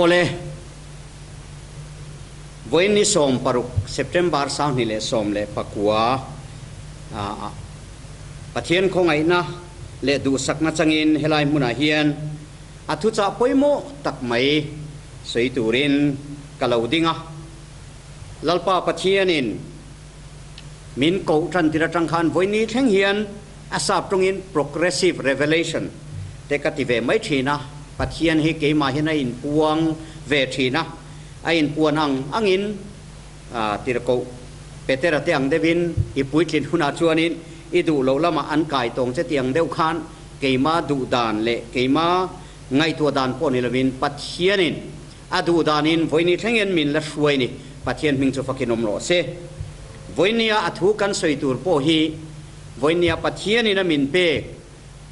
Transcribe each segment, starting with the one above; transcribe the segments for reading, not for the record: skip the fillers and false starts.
Awle, vawiin ni 16 September 2019 ah Pathian khawngaihna leh duhsakna changin helai hmunah hian a thuchah pawimawh tak mai sawi turin ka lo ding a. Lalpa Pathianin min koh tan tir atang khan vawiin ni thleng hian a sap tawngin progressive revelation te ka ti ve mai thin a, Pathian hi keimah hian a inpuang ve thin a, a inpuan ang angin tirhkoh Petera te ang deuhin i puitlin hunah chuanin i duh loh lamah an kai tawng che tih ang deuh khan keimah duh dan leh keimah ngaihtuah dan pawh ni lovin Pathianin A duh danin vawiini thlengin min la hruai ni. Pathian hming chu fakin awm rawh se. Vawinia a thu kan sawi tur pawh hi vawinia Pathianin a min pek,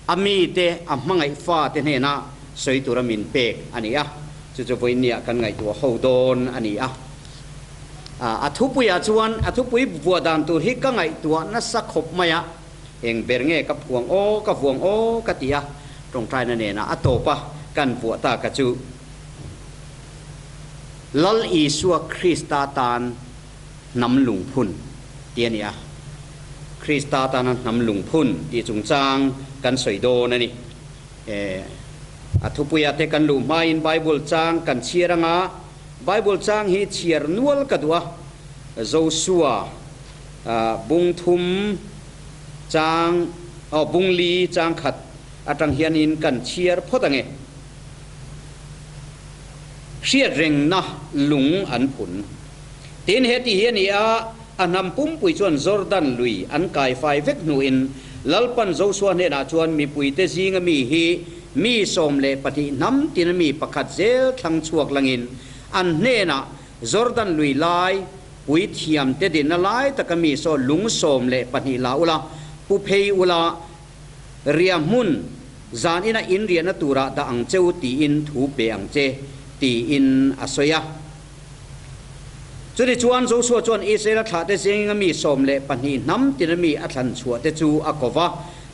a mite, a hmangaih fate hnena sawi tura min pek a ni a. Chu chu vawinia kan ngaihtuah ho dawn a ni a. A thupuiah chuan a thupui vuah dan tur hi ka ngaihtuah nasa khawp mai a. Eng ber nge ka phuang aw, ka vuang aw ka ti a, tawngtaina nena a tawp a kan vuah ta ka chu. Lal Isua Krista tan hnam lungphun tih a ni a, Krista tana hnam lungphun tih chungchang kan sawi dawn a ni. A thupuiah te kan luh hmain Bible chang kan chhiar anga, Bible chang hi chhiar nual ka duh a, Josua bung thum chang, aw bung li chang khat atang hianin kan chhiar phawt ange. Hriatrengna lung an phun. Tin, heti hi a ni a, a hnam pumpui chuan Jordan lui an kai fai vek hnuin Lalpan Josua hnenah chuan mipuite zinga mi hi mi 12 hnam tina mi pakhat zel thlang chhuak langin an hnenah Jordan lui lai puithiamte dinna lai taka mi saw lung 12 la ula pu phei ula Riah hmun, zan ina in riahna turah dah ang che u tiin thu pe ang che, tiin a sawi a. Chutichuan Joshua chuan Israela thlahte zinga mi 12 hnam tina mi a thlan chhuahte chu a ko va.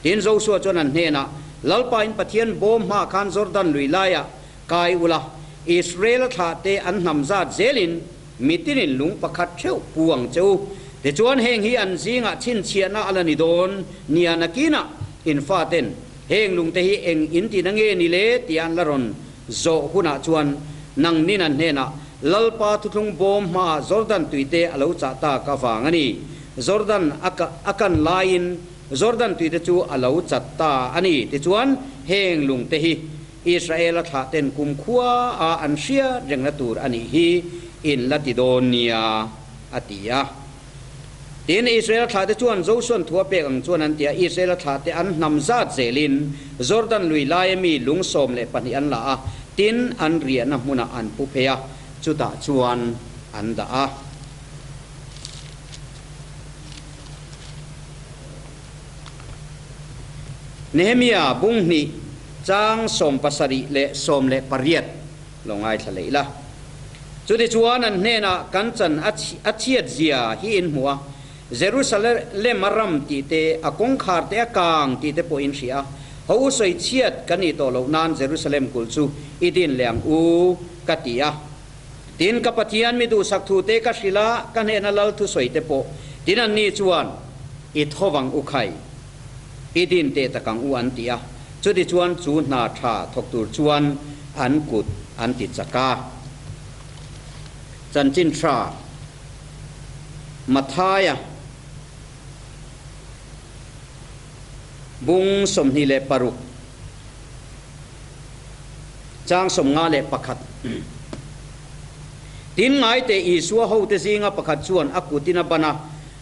Tin, Joshua chuan an hnenah, Lalpa in Pathian bawm hmaah khan Jordan lui laiah kai ula, Israela thlahte an hnam zat zelin Mitinin lung pakhat theuh pu ang che u. Tichuan heng hi an zingah chhinchhiahna a la ni dawn nia nakinah in faten heng lungte hi eng in tihna nge ni le tia an la rawn zawh hunah chuan nangnin an hnenah Lalpa thuthlung bawm hmaah Jordan tuite a lo chah tak avang a ni. Jordan a kan laiin Jordan tuite chu a lo chat ta a ni. Tichuan heng lungte hi Israel-a thlahten kumkhua a an hriat rengna tur a nih hi in la ti dawn nia, a ti a. Tin, Israel-a thlahte chuan Josua'n thu a pek ang chuan an ti a, Israel-a thlahte an hnam zat zelin Jordan lui laia mi lung 12 an la a, tin, an riahna hmunah an pu phei a, chutah chuan an dah a. Nehemia bung hnih chang 78 leh 18 lo ngaithla leh ila. Chutichuan an hnenah kan chan a chhiat zia hi in hmu a, Jerusalem a ram tih te, a kawngkhar te a kang tih te pawh in hria a, ho u sawi chhiat kan nih tawh loh nan Jerusalem kulh chu i din leh ang u, ka ti a. Tin, ka Pathian mi duhsak thu te ka hrilh a, ka hnehna lal thusawi te pawh tin an ni chuan i thovang u khai, i din teh tak ang u an ti a. Chutichuan chu hna tha thawk tur chuan an kut an ti chak a. Chanchin tha Mathaia bung 26. Chang 51. Tin, ngaite Isua hote zinga pakhat chuan a kutin a ban a,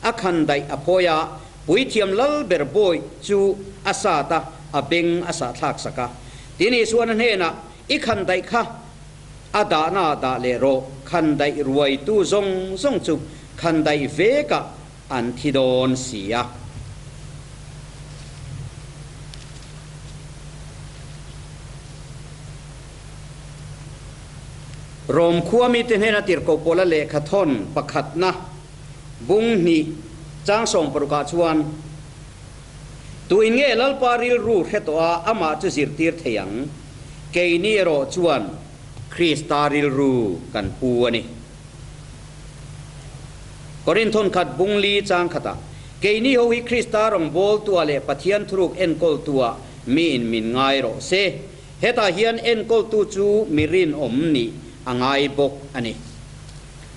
a khan daih a phawi a, puithiam lal ber bawi chu a sat a, a beng a sahthlak sak a. Tin, Isua'n a hnenah, I khan daih kha a dahna ah dah leh rawh, khan daih ruaitu zawng zawng chu khan daih vekah an thi dawn si a. Rom khua mite hnena tirhkoh pawla lehkha thawn pakhatna bung hnih chang 60 ah chuan, Tuin nge Lalpa rilru hre tawh a amah chu zirtir thei ang? Keini erawh chuan. Krista rilru kan pu a ni. Korinthon khat bung li chang khatah, Keini ho hi Krista rawngbawltua leh Pathian thuruk enkawltua miin min ngai rawh se. Hetah hian enkawltu chu mi rinawm nih a ngai bawk a ni.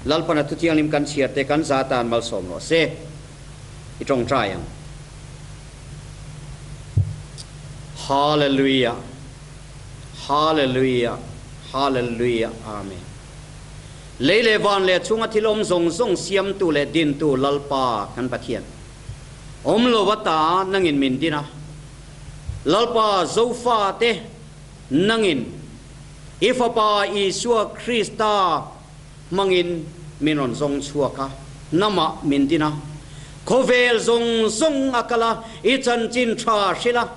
Lalpana thuthianghlim kan chhiarte kan za tan malsawm rawh se. I tawngtai ang. Hallelujah Hallelujah Hallelujah Amen. Lei leh van leh chhunga thil awm zawng zawng siamtu leh dintu Lalpa kan Pathian. Awm lo ata nangin min din a. Lalpa Zofate nangin i Fapa Isua Krista hmangin min rawn zawng chhuak a, hnamah min din a. Khawvel zawng zawng a kal a, i chanchin tha hrilh a.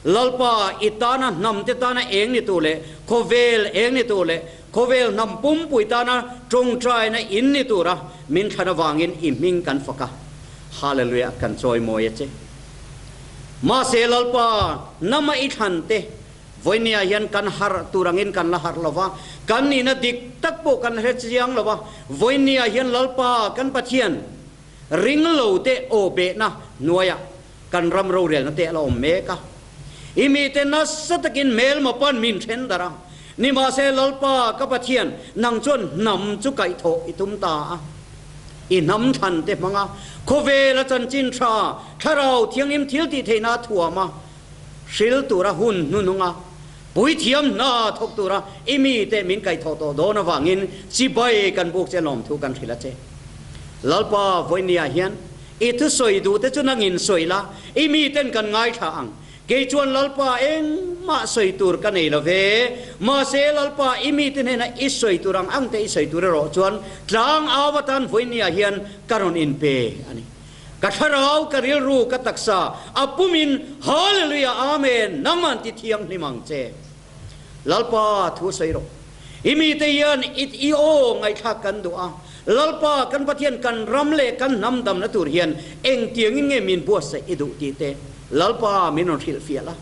Lalpa, i tana hnamte tana eng ni tur leh khawvel eng ni tur leh khawvel hnam pumpui tana tawngtaina in ni tura min thlan avangin i hming kan fak a. Hallelujah, kan chawimawi a che. Mahse Lalpa, hnama i thlan te vawinia hian kan harh tur angin kan la harh lo va, kan nihna dik tak pawh kan hre chiang lo va, vawinia hian Lalpa kan Pathian ring lo te aw behna hnuaiah kan ram rorelna te a la awm mek a. I mite nasa takin hmelma pawn min then darh a, nimahse Lalpa ka Pathian, nang chuan hnam chu kaihthawh i tum ta a. I hnam thlan te hmanga khawvela chanchin tha, thlarau thianghlim thil tih theihna a thuam a, hril tura hun hnuhnung a, puithiam hna thawk tura i mite min kaihthawh tawh dawn avangin chibai kan buk che lawmthu kan hrilh a che. Lalpa vawinia hian I thusawi duh te chu nangin sawi la, i miten kan ngaithla ang. Kei chuan Lalpa engmah sawi tur ka nei lo ve, mahse Lalpa i mite hnena i sawi tur ang ang te i sawi tur erawh chuan tlang au atan vawinia hian ka rawn inpe a ni. Ka thlarau, ka rilru, ka taksa a pumin Hallelujah Amen nangman ti thianghlim ang che. Lalpa thu sawi rawh. I mite hian i i aw ngaihthlak kan duh a, Lalpa kan Pathian kan ram leh kan hnam damna tur hian engtiangin nge min buatsaih i duh tih te Lalpa min rawn hrilhfiah la.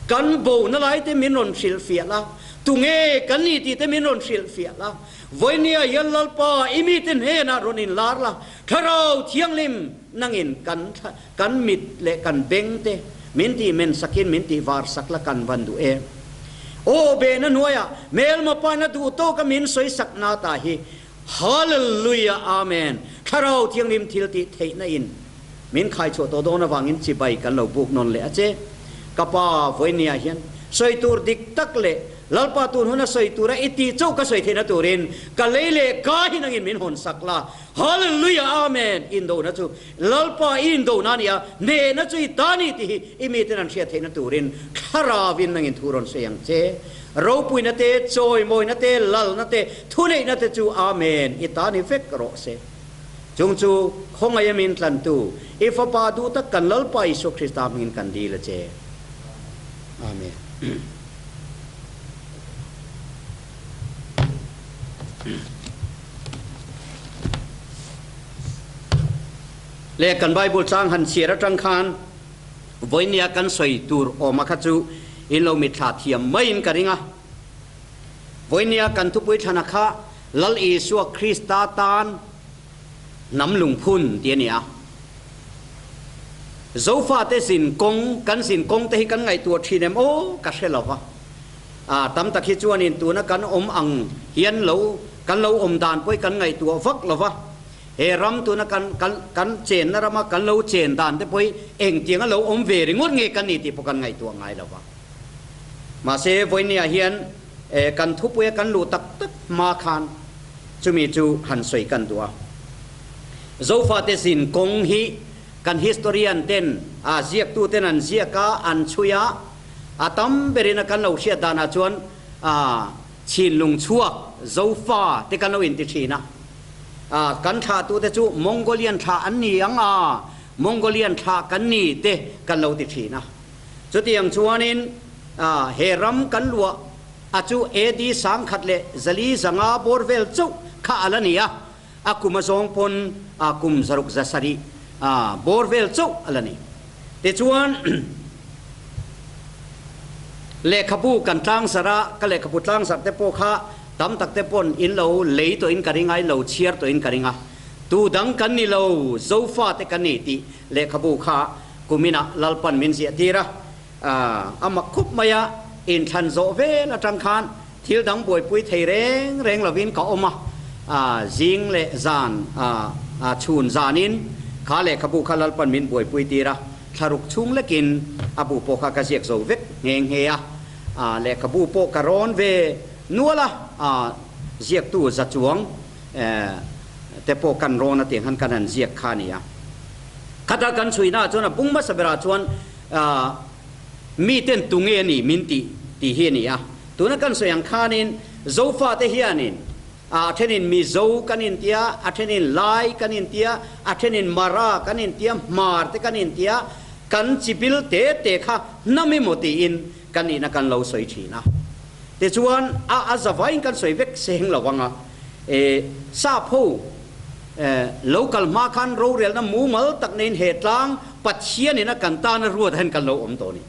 Kan bona lai te min rawn hrilhfiah la, tunge kan ni tih te min rawn hrilhfiah la. Vawinia hian Lalpa i mite hnenah rawn inlar la, Thlarau Thianghlim nangin kan kan mit leh kan beng te min tih men sakin min tih var sak la kan van duh em? Aw behna hnuaiah hmelma paina duh tawka min sawi sak na ta hi Hallelujah Amen Thlarau Thianghlim thil tih theihna in min khai chhuah tawh dawn avangin chibai kan lo buk nawn leh a che. Ka pa vawinia hian sawi tur dik tak leh Lalpa tun huna sawi tura i tih chauh ka sawi theihna turin ka lei leh ka hi nangin min hawn sak la Hallelujah Amen Indona chu Lalpa i indona a ni a, hnehna chu i ta ni tih hi i miten an hriat theihna turin Thlarauin nangin thu rawn sawi ang che. Ropuina te, chawimawina te, lalna te, thuneihna te chu Amen i ta ni vek rawh se. Chung chu khawngaih min tlantu i Fapa duh tak kan Lalpa Isua Krista hmingin kan dil a che. Amen. Le kan Bible chang han chhiar atang khan vawinia kan sawi tur awma kha chu in lo mitthla thiam maiin ka ring a. Vawinia kan thupui thlana kha Lal Isua Krista tan hnam lungphun tih a ni a. Zofate zin kawng, kan zin kawng te hi kan ngaihtuah thin em aw ka hre lo va. A tam tak hi chuanin tuna kan awm ang hian lo kan lo awm dan pawh hi kan ngaihtuah vak lo va. He ram tuna kan kan kan chenna rama kan lo chen dan te pawh hi engtianga lo awm ve ringawt nge kan ni tih pawh kan ngaihtuah ngai lo va. Mahse vawinia hian kan thupuia kan luh tak tak hma khan chumi chu han sawi kan duh a. Zofate zin kawng hi kan historian ten a ziaktu ten an ziak a, an chhui a, A tam berin a kan lo hriat danah chuan Chinlung chhuak Zofa te kan lo inti thin a. Kan thlahtute chu Mongolian thlah an ni ang a, Mongolian thlah kan ni te kan lo ti thin a. Chutiang chuanin he ram kan luah a chu AD 1000 leh zali zanga bawr vel chauh kha a la ni a, a kum a zawng pawn kum 670 bawr vel chauh a la ni. Tichuan, lehkhabu kan tlangzarh a, ka lehkhabu tlangzarh te pawh kha. Tam tak te pawn in lo lei tawhin ka ring a, in lo chhiar tawhin ka ring a. Tu dang kan ni lo, Zofa te kan ni tih lehkhabu kha kuminah Lalpan min ziah tir a. A mak khup mai a, inthlan zawh vel atang khan thil dang buaipui thei reng reng lovin ka awm a, zing leh zan chhun zanin kha lehkhabu kha Lalpan min buaipui tir a, thlaruk chhung lekin a bu pawh kha ka ziak zo vek nghe nghe a, lehkhabu pawh ka rawn ve nual a, ziaktu za chuang te pawh kan rawn a tiang khan kan han ziak kha a ni a. Khata kan chhuihnaah chuan a bung hmasa berah chuan Miten tunge a nih min tih tih hi a ni a. Tuna kan sawi ang khanin Zofate hianin a thenin Mizo kan intia, a thenin Lai kan intia, a thenin Mara kan intia, Hmar te kan intia, kan chibil te te kha hnam emaw tiin kan nihna kan lo sawi thin a. Tichuan a a zavaiin kan sawi vek seng lo ang a, e sap ho lo kal hma khan rorelna mumal tak neiin he tlang Pathianin a kan tana ruat hian kan lo awm tawh a ni.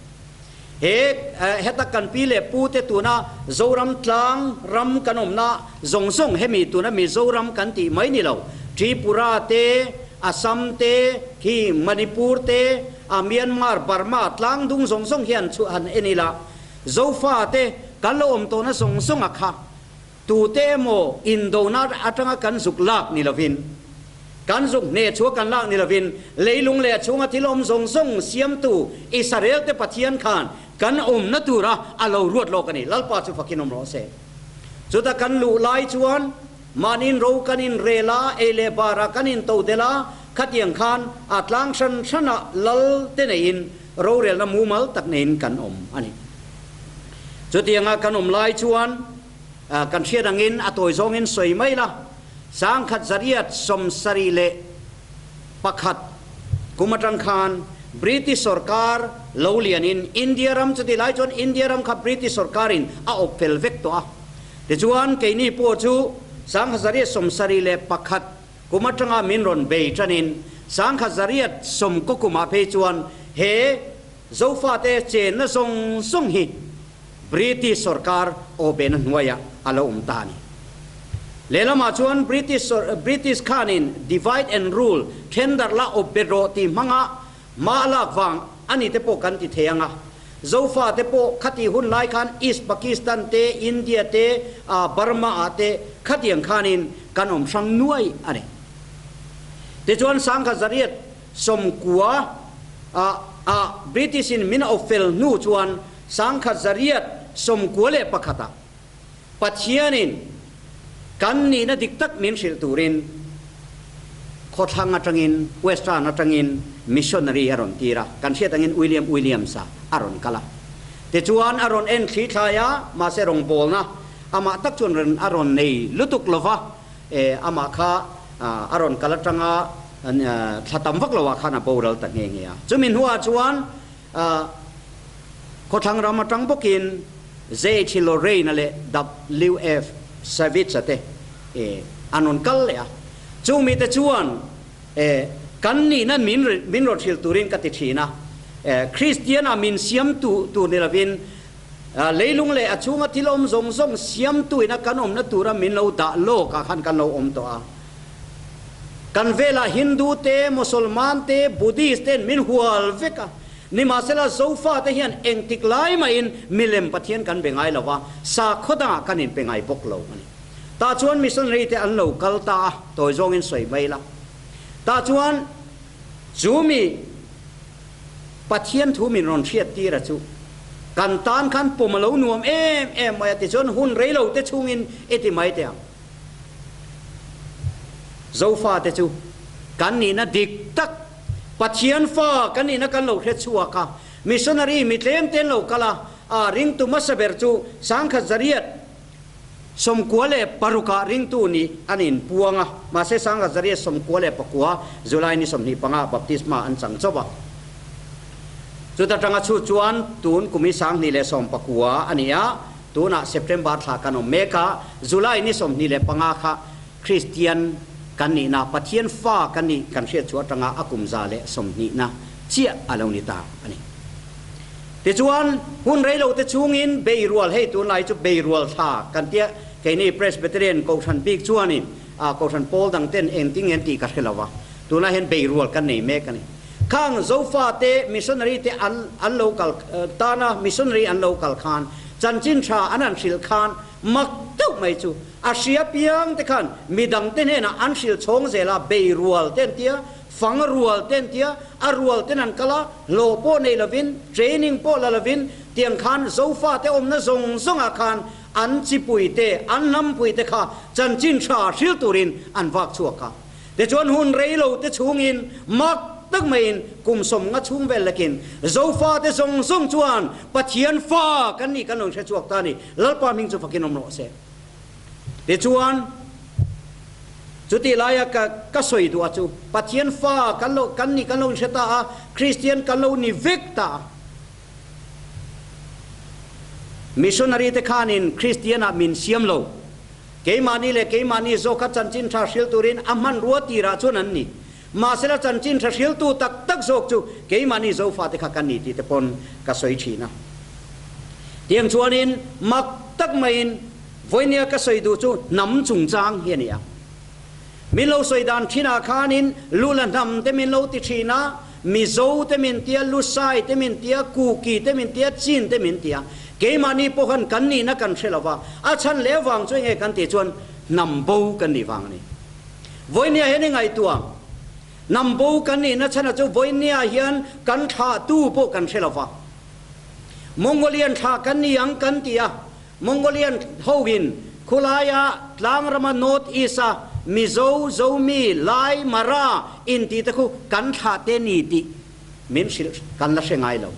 He heta kan pi leh pu te tuna Zoram tlang ram kan awmna zawng zawng hemi tuna Mizoram kan tih mai ni lo, Tripura te, Assam te, khi Manipur te, a Myanmar, Burma tlang dung zawng zawng hian chu han en ila Zofa te kan lo awm tawhna zawng zawng a kha Tute emaw indona atanga kan zuk lak ni lovin, kan zuk hneh chhuah kan lak ni lovin, leilung leh a chhunga thil awm zawng zawng siamtu Israel te Pathian khan kan awmna tura a lo ruat lawk a ni. Lalpa chu fakin awm rawh se. Chuta kan luh lai chuan mahniin ro kan inrel a, ei leh barah kan intodelh a, khatiang khan a tlang hran hranah lal te neiin rorelna mumal tak neiin kan awm a ni. Chutianga kan awm lai chuan kan hriat angin a tawi zawngin sawi mai la, 1971 kum atang khan British sorkar lo lianin India ram chuti lai chuan India ram kha British sorkarin a awp fel vek tawh a. Tichuan keini pawh chu 1971 kum atanga min rawn bei tanin 1990 kumah phei chuan he Zofate chenna zawng zawng hi British sorkar awpehna hnuaiah a lo awm ta a ni. Lehlamah chuan British British khanin divide and rule, then darh la awp bet rawh tih hmanga hma a lak vang a ni te pawh kan ti thei ang a. Zofate pawh khatih hun lai khan East Pakistan te, India te, Burma ah te khatiang khanin kan awm hrang nuai a ni. Tichuan 1990 ah ah British in min awp fel hnu chuan 1991 ah Pathianin kan nihna dik tak min hrilh turin khawthlang atangin, Western atangin missionary a rawn tir a, kan hriat angin William Williams-a a rawn kal a. Tichuan a rawn en thli thlai a, mahse rawngbawlna amah tak chuan a rawn nei lutuk lova, amah kha a rawn kal atanga thla tam vak loah khan a boral ta nghe nghe a. Chumi hnuah chuan Khawthlang ram atang bawkin JH Lorraine-a leh WF Savitz-a te an rawn kal leh a. Chung mite chuan kan nihna min rawn hrilh turin ka ti thin a. Kristian-a min siam tur ni lovin leilung leh a chhunga thil awm zawng zawng siamtuina kan awmna tura min lo dah lawkah khan kan lo awm tawh a. Kan velah Hindu te, Mosolman te, Buddhist te'n min hual vek a. Nimahsela Zofa te hian engtik lai mahin milem Pathian kan be ngai lo va, sakhaw dangah kan inpe ngai bawk lo a ni. Tah chuan missionary te an lo kal ta a, tawi zawngin sawi mai la. Tah chuan chu mi Pathian thu min rawn hriat tir a chu kan tan khan pawm a lo nuam em em mai a, tichuan hun rei lo te chhungin i ti mai teh ang. Zofate chu kan nihna dik tak, Pathian fa kan nihna kan lo hre chhuak a, missionary mi tlem te an lo kal a, a ringtu hmasa ber chu 1996 ah ringtu nih an inpuang a, mahse 1999 July ni 25 baptisma an chang chauh a. Chuta tanga chhut chuan tun kum hi 2019 a ni a, Tunah September thla kan awm mek a, July ni 25 kha Kristian kan nihna, Pathian fa kan nih kan hriat chhuah atanga a kum 120na chiah a lo ni ta a ni. Tichuan, hun reilo te chhungin beirual, hei tunlai chu beirual thla kan tia, Keini Presbyterian Kohhran bik chuanin Kohhran pawl dang ten engtin nge an tih ka hre lo va, tunah hian beirual kan nei mek a ni. Khang Zofate missionary te an an lo kal tana missionary an lo kal khan chanchin tha an han hrilh khan mak deuh mai chu a hria piang te khan midang te hnenah an hrilh chhawng zel a, beirual te an tia, fang rual te an tia, a rual ten an kal a, hlawh pawh nei lovin, training pawh la lovin tiang khan Zofate awmna zawng zawngah khan an chipui te, an hnampui te kha chanchin tha hrilh turin an vak chhuak a. Tichuan hun rei lo te chhungin mak tak maiin kum 50 chhung vel lekin Zofa te zawng zawng chuan Pathian fa kan nih kan lo inhre chhuak ta a ni. Lalpa hming chu fakin awm rawh se. Tichuan chutih laia ka ka sawi duh a chu Pathian fa kan lo kan nih kan lo inhre ta a, Kristian kan lo ni vek ta a. Missionary te khanin Kristian ah min siam lo. Keimahni leh keimahni zawk kha chanchin tha hril turin a hmanrua tirah chuan an ni. Mahsela chanchin tha hriltu tak tak zawk chu keimahni Zofate kha kan ni tih te pawn ka sawi thin a. Tiang chuanin mak tak maiin vawinia ka sawi duh chu hnam chungchang hi a ni a. Min lo sawi dan thinah khanin Lula hnam te min lo ti thin a, Mizo te min tia, Lusai te min tia, Kuki te min tia, Chin te min tia. Keimahni pawh khan kan nihna kan hre lo va, a chhan leh avang chu enge kan tih chuan hnam bo kan nih vang a ni. Vawinia hian i ngaihtuah, hnam bo kan nihna chhanah chu vawinia hian kan thlahtu pawh kan hre lo va. Mongolian thlah kan ni ang kan ti a, Mongolian hoin khulaia tlangrama North East-a Mizo, Zomi, Lai, Mara inti te khu kan thlah te ni tih min hrilh kan la hre ngai lo.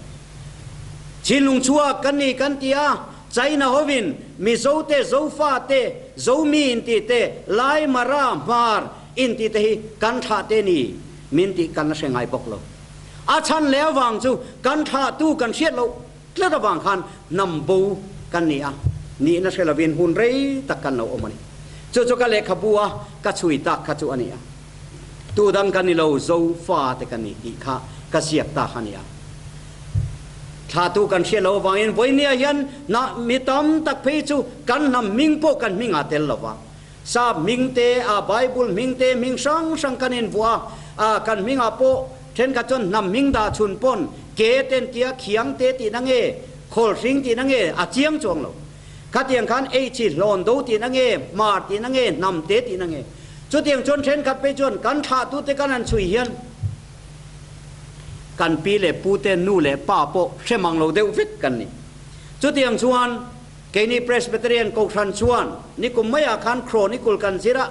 Chinlung chhuak kan ni kan ti a, China hoin Mizo te, Zofa te, Zomi inti te, Lai, Mara, Hmar inti te hi kan thlah te ni min tih kan la hre ngai bawk lo. A chhan leh avang chu kan thlahtu kan hriat loh Tlat avang khan hnam bo kan ni a, nihna hre lovin hun rei tak kan lo awm a ni. Chu chu ka lehkhabu a ka chhui tak kha chu a ni a. Tu dang kan ni lo, Zo fa te kan ni tih kha ka ziak ta kha a ni a. Thlahtu kan hriat loh avangin vawinia hian hna mi tam tak phei chu kan hnam hming pawh kan hming ah tel lo va. Sap hming te, a Bible hming te, hming hrang hrang kan invuah a, a kan hmingah pawh thenkhat chuan hnam hming dah chhun pawn ke ten tia khiang te tihna nge, khawl hring tihna nge a chiang chuang lo. Khatiang khan ei chi hlawn do tihna nge, hmar tihna nge, hnam te tihna nge. Chutiang chuan thenkhat phei chuan kan thlahtute kan han chhui hian kan pi leh pute nu leh pa pawh hre mang lo deuh vek kan ni. Chutiang chuan. Keini Presbyterian Kohhran chuan nikum maiah khan Chronicle kan zir a,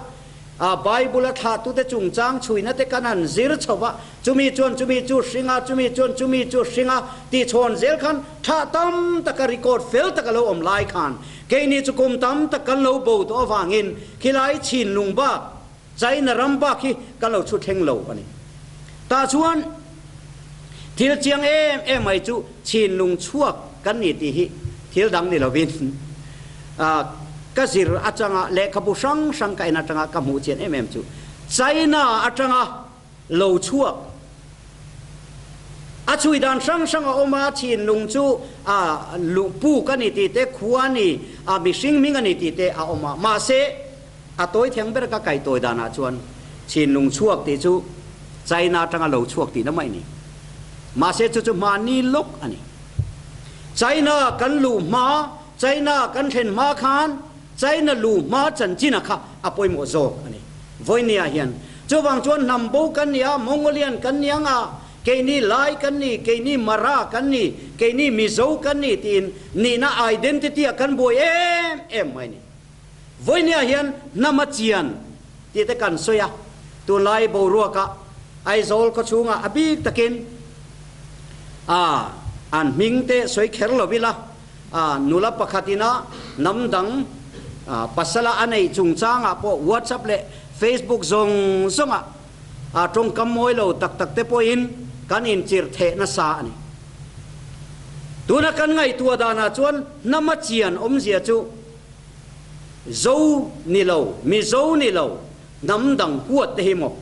a Bible a thlahtute chungchang chhuina te kan han zir chho va, chumi chuan chumi chu hring a, chumi chuan chumi chu hring a tih chhawn zel khan thlah tam taka record fel taka lo awm lai khan keini chu kum tam tak kan lo bo tawh avangin khilai chhinlung bak China ram bak hi kan lo chhu thleng lo a ni. Tah chuan thil chiang em em mai chu chhinlung chhuak kan ni tih hi thil dang ni lovin ka zir atanga lehkhabu hrang hrang ka en atanga ka hmuh chian em em chu China atanga lo chhuak a chhui dan hrang hrang a awm a, chhinlung chu luh puk a ni tih te, khua a ni, mihring hming a ni tih te a awm a, mahse A tawi thiang ber ka kai tawi danah chuan Chinlung chhuak tih chu China atanga lo chhuak tihna mai a ni. Mahse chu chu hmahni lawk a ni. China kan luh hma, China kan thlen hma khan China luh hma chanchina kha a pawimawh zawk a ni. Vawinia hian chuvang chuan hnam bo kan ni a, Mongolian kan ni ang a, keini Lai kan ni, keini Mara kan ni, keini Mizo kan ni tiin nihna identity ah kan buai em em mai a ni. Vawinia hian hnam a chian tih te kan sawi a, tunlai boruakah Aizawl khawchhungah a bik takin a an hming te sawi kher lo ila, a nula pakhat ina hnam dang pasala a neih chungchangah pawh WhatsApp leh Facebook zawng zawngah a tawngkam mawi lo tak tak te pawhin kan inchirh theh nasa a ni. Tuna kan ngaihtuah danah chuan hnam a chian awmzia chu Zo ni lo, Mizo ni lo, hnam dang huat te hi maw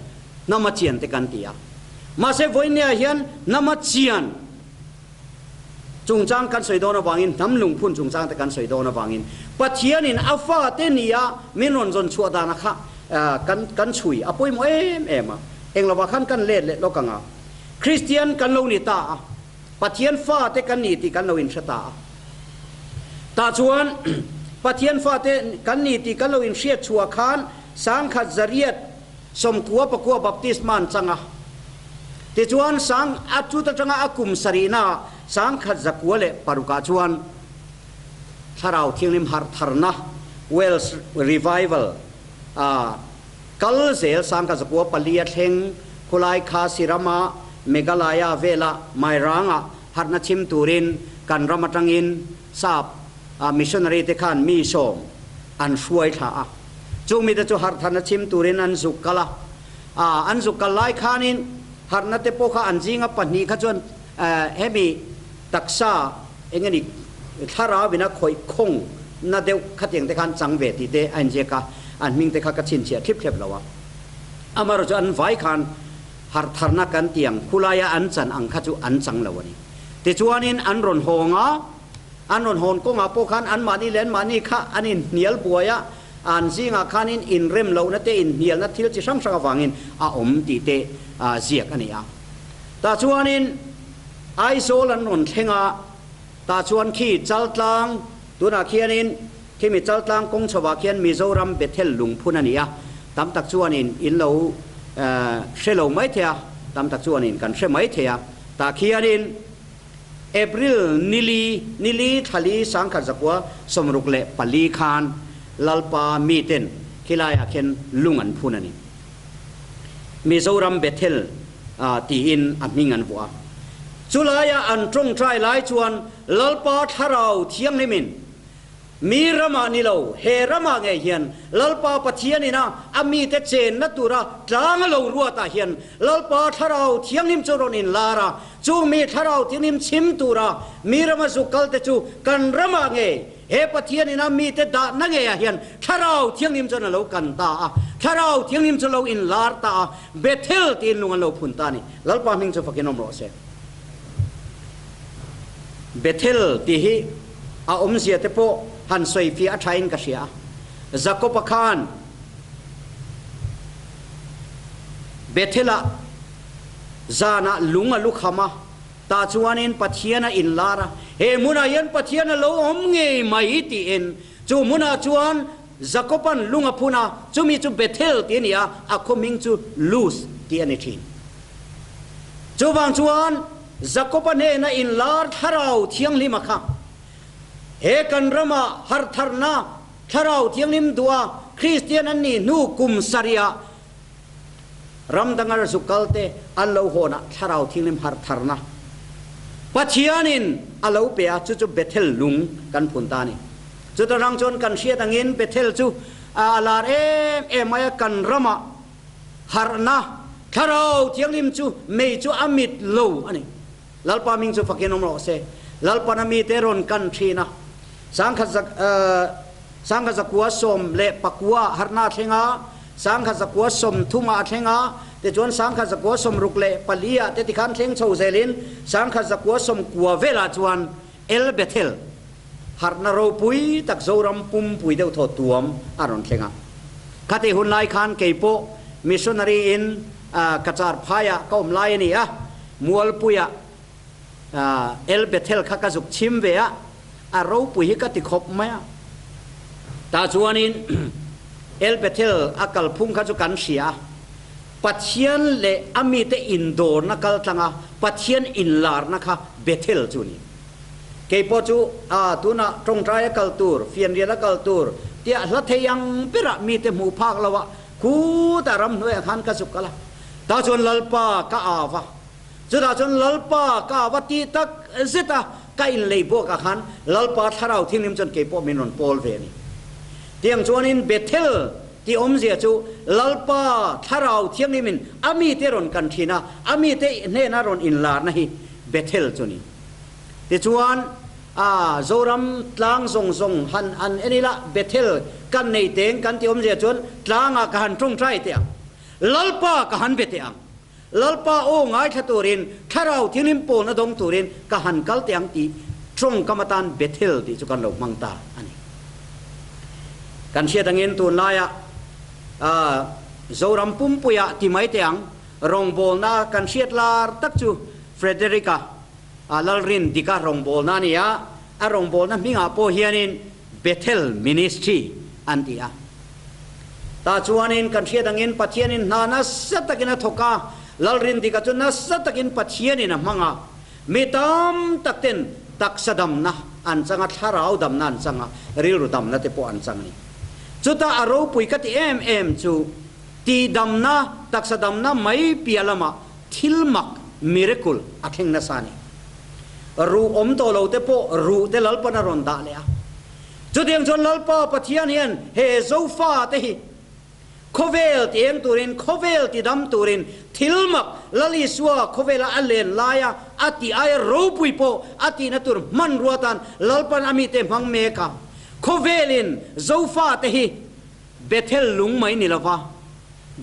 hnam a chian te kan ti a. Mahse vawinia hian hnam a chian chungchang kan sawi dawn avangin, hnam lungphun chungchang te kan sawi dawn avangin. Pathianin a fate nia min rawn zawn chhuah dana kha kan kan chhui a pawimawh em em a. Englovah khan kan let leh lawk ang a. Kristian kan lo ni ta a, Pathian fate kan ni tih kan lo inhre ta a. Tah chuan Pathian fate kan ni tih kan lo inhriat chhuah khan sangkhat zariat 90 pakua baptisma an chang a. Tichuan sang a chut atanga a kum sarihna sangkhat 106 ah chuan Thlarau Thianghlim harh tharna, Welsh Revival, a kal zel 1904 a thleng khulai kha Sirama, Meghalaya vela Mairanga harhna chhim turin kan ram atangin sap missionary te khan mi sawm an hruai thla a. Chung mite chu harh tharna chhim turin an zuk kal a. An zuk kal lai khanin harhna te pawh kha an zinga pahnih kha chuan hemi taksa eng nge ni thlarau ina khawih khawng na deuh khatiang te khan chang ve tih te a inziak a, an hming te kha ka chhinchhiah thlip thlep lo a. Amaherawhchu chu an vai khan harh tharna kan ti ang, khulaia an chan ang kha chu an chang lo a ni. Tichuanin an rawn hawng a, an rawn hawn kawngah pawh khan anmahni leh anmahni kha an inhnial buai a, an zingah khanin inrem lohna te inhnialna thil chi hrang hrang avangin a awm tih te ziak a ni a. Tah chuanin Aizawl an rawn thleng a, tah chuan khi Chaltlang, tunah khianin khimi Chaltlang kawng chhovah khian Mizoram Bethel lungphun a ni a, tam tak chuanin in lo hre lo mai thei a, tam tak chuanin kan hre mai thei a, tah khianin April nili, nili thlali 1964 khan Lalpa miten khilaiah khian lung an phun a ni. Mizoram Bethel tiin a hming an vuah a. Chulaia an tawngtai lai chuan Lalpa Thlarau Thianghlimin, Mi ramah ni lo, he ramah ngei hian Lalpa Pathianin a a mite chenna tura tlang a lo ruatah hian Lalpa Thlarau Thianghlim chu rawn inlar a, chung mi Thlarau Thianghlim chhim tura mi rama zuk kalte chu kan ramah ngei He Pathian ina mite dahna ngeiah hian Thlarau Thianghlim chuan a lo kan ta a, Thlarau Thianghlim chu lo inlar ta a, Bethel tiin lung an lo phun ta a ni. Lalpa hming chu fakin awm rawh se. Bethel tih hi a awmzia te pawh han sawi fiah a thain ka hria a. Jakob-a khan Bethel-ah zanah lung a lukham a, Tah chuanin Pathian a inlar a, he hmunah hian Pathian a lo awm ngei mai tiin chu hmunah chuan Jakoban lung a phun a, chumi chu Bethel tih a ni a, a khaw hming chu Luz tih a ni thin. Chuvang chuan Jakoba hnena inlar Thlarau Thianghlima kha he kan rama harhtharna Thlarau Thianghlim duha Kristian an nih hnu kum sarihah Ram dangar zu kal te an lo hawnah Thlarau Thianghlim harh tharna Pathianin a lo pe a, chu chu Bethel lung kan phun ta a ni. Chuta rang chuan kan hriat angin Bethel chu a lar em em mai a, kan ramah harhna Thlarau Thianghlim chu mei chu a mit lo a ni. Lalpa hming chu fakin awm rawh se. Lalpana mite rawn kan thin a, sangkhat zak 1919 harhna a thleng a, 1930 ah a thleng a, tichuan 1964 ah te tikhan thleng chho zelin 1990 velah chuan El Bethel harhna ropui tak Zoram pumpui deuh thaw tuam a rawn thleng a. Khatih hun lai khan keipawh missionary in ka char phaiah ka awm lai a ni a, Mualpuiah El Bethel kha ka zuk chhim ve a, a ropui hi ka ti khawp mai a. Tah chuanin El Bethel a kalphung kha chu kan hria a, Pathian leh a mite indawrna kal tlang a, Pathian inlarna kha Bethel chu a ni. Keipawh chu a tunah tawngtai a kal tur, fianrial a kal tur tia hla thei ang berah mite hmuh phak lo a, khutah ramhnuaiah khan ka zuk kal a. Tah chuan Lalpa ka au a. Chutah chuan Lalpa ka va ti tak zet a, ka inlei buakah khan Lalpa Thlarau Thianghlim chuan kei pawh min rawn pawl ve a ni. Tiang chuanin Bethel tih awmzia chu Lalpa Thlarau Thianghlimin a mite rawn kan thin a, a mite hnena rawn inlarna hi Bethel chu a ni. Tichuan, a Zoram tlang zawng zawng han an en ila Bethel kan nei teng kan tih awmzia chuan tlangah ka han tawngtai teh ang, Lalpa ka han be teh ang. Lalpa aw ngaithla turin, Thlarau Thianghlim pawlna dawng turin ka han kal teh ang tih tawngkam atan Bethel tih chu kan lo hmang ta a ni. Kan hriat angin tunlaia Zoram pumpuia ti mai teh ang, rawngbawlna kan hriat lar tak chu Frederick-a Lalrin Dika rawngbawlna a ni a, a rawngbawlna hmingah pawh hianin Bethel Ministry an ti a. Tah chuanin kan hriat angin Pathianin hna nasa takin a thawk a, Lalrin Dika chu nasa takin Pathianin a hmang a, mi tam tak ten taksa damna an chang a, thlarau damna an chang a, rilru damna te pawh an chang a ni. Chutah a ropui ka ti em em chu tihdamna, taksa damna mai piah lamah thil mak, miracle, a thleng nasa a ni. Ruh awm tawh lo te pawh ruh te Lalpan a rawn dah leh a. Chutiang chuan Lalpa Pathian hian he Zofa te hi khawvel ti eng turin, khawvel ti dam turin thil mak Lal Isua khawvela a len laia a tih aia ropui pawh a tihna tur hmanrua tan Lalpan a mite hmang mek a. Khawvelin Zofa te hi Bethel lung mai ni lova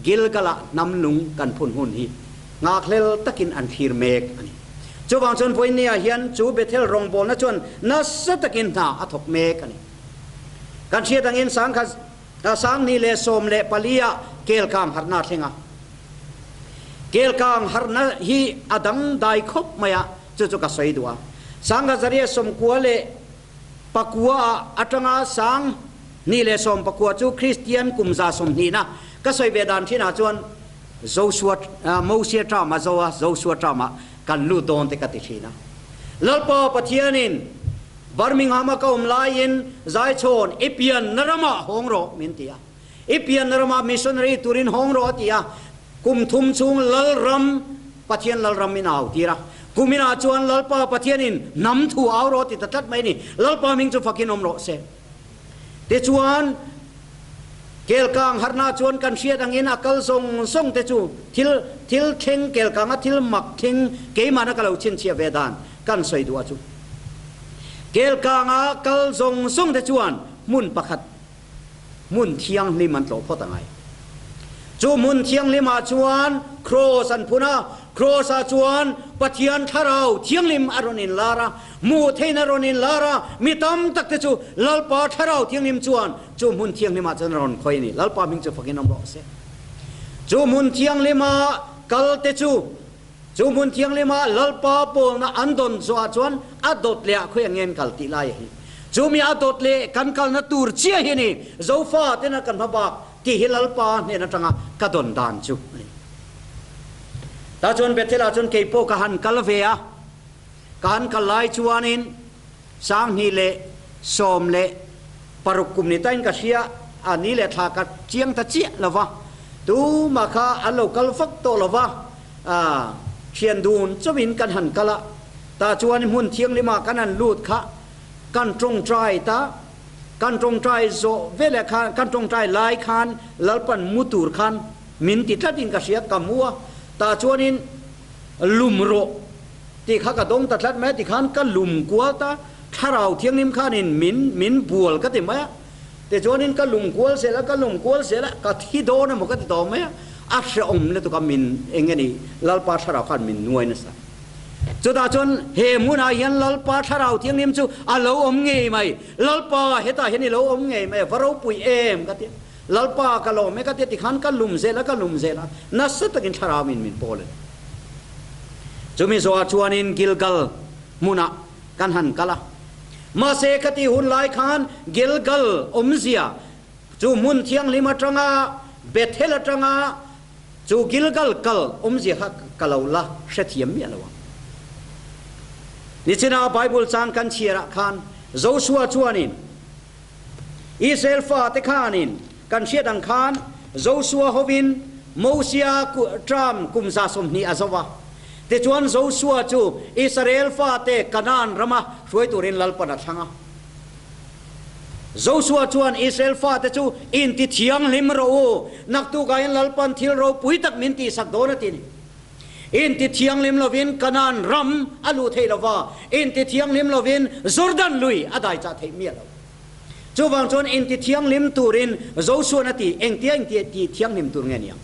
Gilgal-ah hnam lung kan phun hun hi nghakhlel takin an thlir mek a ni. Chuvang chuan vawinia hian chu Bethel rawngbawlna chuan nasa takin hna a thawk mek a ni. Kan hriat angin sangkhat 2014-ah Kelkang harhna a thleng a. Kelkang harhna hi a dangdai khawp mai a, chu chu ka sawi duh a. 1999 ah atanga 2019 chu Kristian kum 120na ka sawi ve dan thinah chuan Joshua Mosia term a zo a, Joshua term ah kan lut dawn te ka ti thin a. Lalpa Pathianin Birmingham a ka awm laiin Zaichhawn i pianna ramah hawng rawh min ti a. I pianna ramah missionary turin hawng rawh a ti a. Kum thum chhung Lalram, Pathian Lalram in a au tir a. Kum inah chuan Lalpa Pathianin hnam thu au rawh a ti ta tlat mai a ni. Lalpa hming chu fakin awm rawh se. Tichuan, Kelkang harhna chuan kan hriat angin a kal zawng zawng te chu thil thil thleng kelkanga thil mak thleng keimahna ka lo chhinchhiah ve dan kan sawi duh a chu. Kelkanga kal zawng zawng te chuan hmun pakhat hmun thianghlim an tlawh phawt a ngai. Chu hmun thianghlimah chuan Kraws an phun a, Kraws-ah chuan Pathian Thlarau Thianghlim a rawn inlar a, hmuh theihna a rawn inlar a, mi tam tak te chu Lalpa Thlarau Thianghlim chuan chu hmun thianghlimah chuan a rawn khawih a ni. Lalpa hming chu fakin awm rawh se. Chu hmun thianghlima kal te chu Chu hmun thianghlima Lalpa pawlna an dawn zawhah chuan a dawt leh ah khawi ang nge an kal tih lai a hi. Chu mi a dawt leh kan kalna tur chiah hi a ni, Zofa tena kan hma bak tih hi Lalpa hnen atanga ka dawn dan chu a ni. Tah chuan Bethel ah chuan kei pawh ka han kal ve a, ka han kal lai chuanin 2016 kum ni tain ka hria a, ni leh thla ka chiang ta chiah lo va, tumah kha an lo kal vak tawh lo va, A thian dun chauhin kan han kal a, tah chuan hmun thianghlimah kan han lut kha kan tawngtai ta, kan tawngtai zawh veleh khan, kan tawngtai lai khan Lalpan mu tur khan min ti tlatin ka hria, ka mu a, tah chuanin lum rawh tih kha ka dawng ta tlat mai a, tikhan ka lum kual ta, thlarau thianghlim khanin min min bual ka ti mai a. Tichuanin ka lung kual zel a, ka lung kual zel a, ka thi dawn emaw ka ti tawh mai a, a hrehawm lutuk a, min eng nge ni Lalpa Thlarau khan min nuai nasa. Chutah chuan he hmunah hian Lalpa Thlarau Thianghlim chu a lo awm ngei mai, Lalpa hetah hian i lo awm ngei mai, va ropui em ka ti a, Lalpa ka lawm e ka ti a, tikhan ka lum zel a, ka lum zel a, nasa takin Thlarau min min pawl a ni. Chumi zawhah chuanin Gilgal hmunah kan han kal a. Mahse khati hun lai khan Gilgal awmzia chu hmun thianghlim atanga Bethel atanga chu Gilgal kal awmzia kha ka lo la hrethiam miah lo ang. Nichina Bible chang kan chhiarah khan Joshua chuanin Israel fate khanin kan hriat ang khan Joshua hovin Mosia term kum 120 a zo a. Tichuan Joshua chu Israel fate Kanaan rama hruai turin Lalpan a thlang a. Joshua chuan Israel fate chu inti thianghlim rawh u, naktukah hian Lalpan thil ropui tak min tihsak dawn a ti a ni. Inti thianghlim lovin Kanaan ram a luh theih lova, inti thianghlim lovin Jordan lui a daichah theih miah lo. Chuvang chuan inti thianghlim turin Joshua-n a ti, engtia inti ti thianghlim tur nge niang?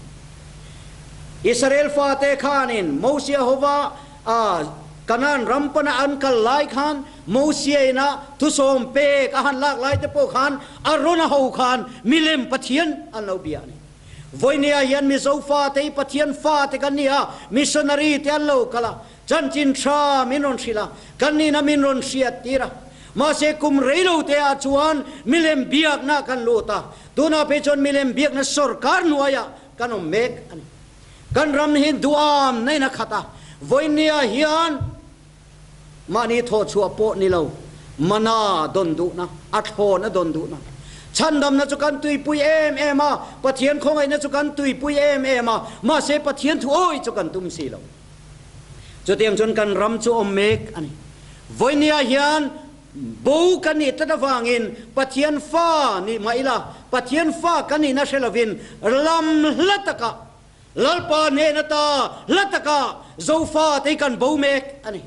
Israel fate khanin Mosia hova a Kanaan ram pana an kal lai khan Mosia ina thusawm pek a han lak lai te pawh khan Arona ho khan milem pathian an lo bia a ni. Vawinia hian Mizo fate hi Pathian fate kan ni a, missionary te an lo kal a, chanchin tha min rawn hrilh a, kan nihna min rawn hriat tir a. Mahse kum reilo te ah chuan milem biakna kan lut a, tunah phei chuan milem biakna sorkar hnuaiah kan awm mek a ni. Kan ram hi duham na in a khat a, vawinia hian Mahni thawhchhuah pawh ni lo, mana dawn duhna, a thlawna dawn duhna. Chhandamna chu kan tuipui em em a, Pathian khawngaihna chu kan tuipui em em a, mahse Pathian thu awih chu kan tum si lo. Chutiang chuan kan ram chu awm mek a ni. Vawinia hian bo kan nih tlat avangin Pathian fa nih mah ila, Pathian fa kan nihna hre lovin lam hla takah Lalpa hnen ata hla taka Zofa te hi kan bo mek a ni.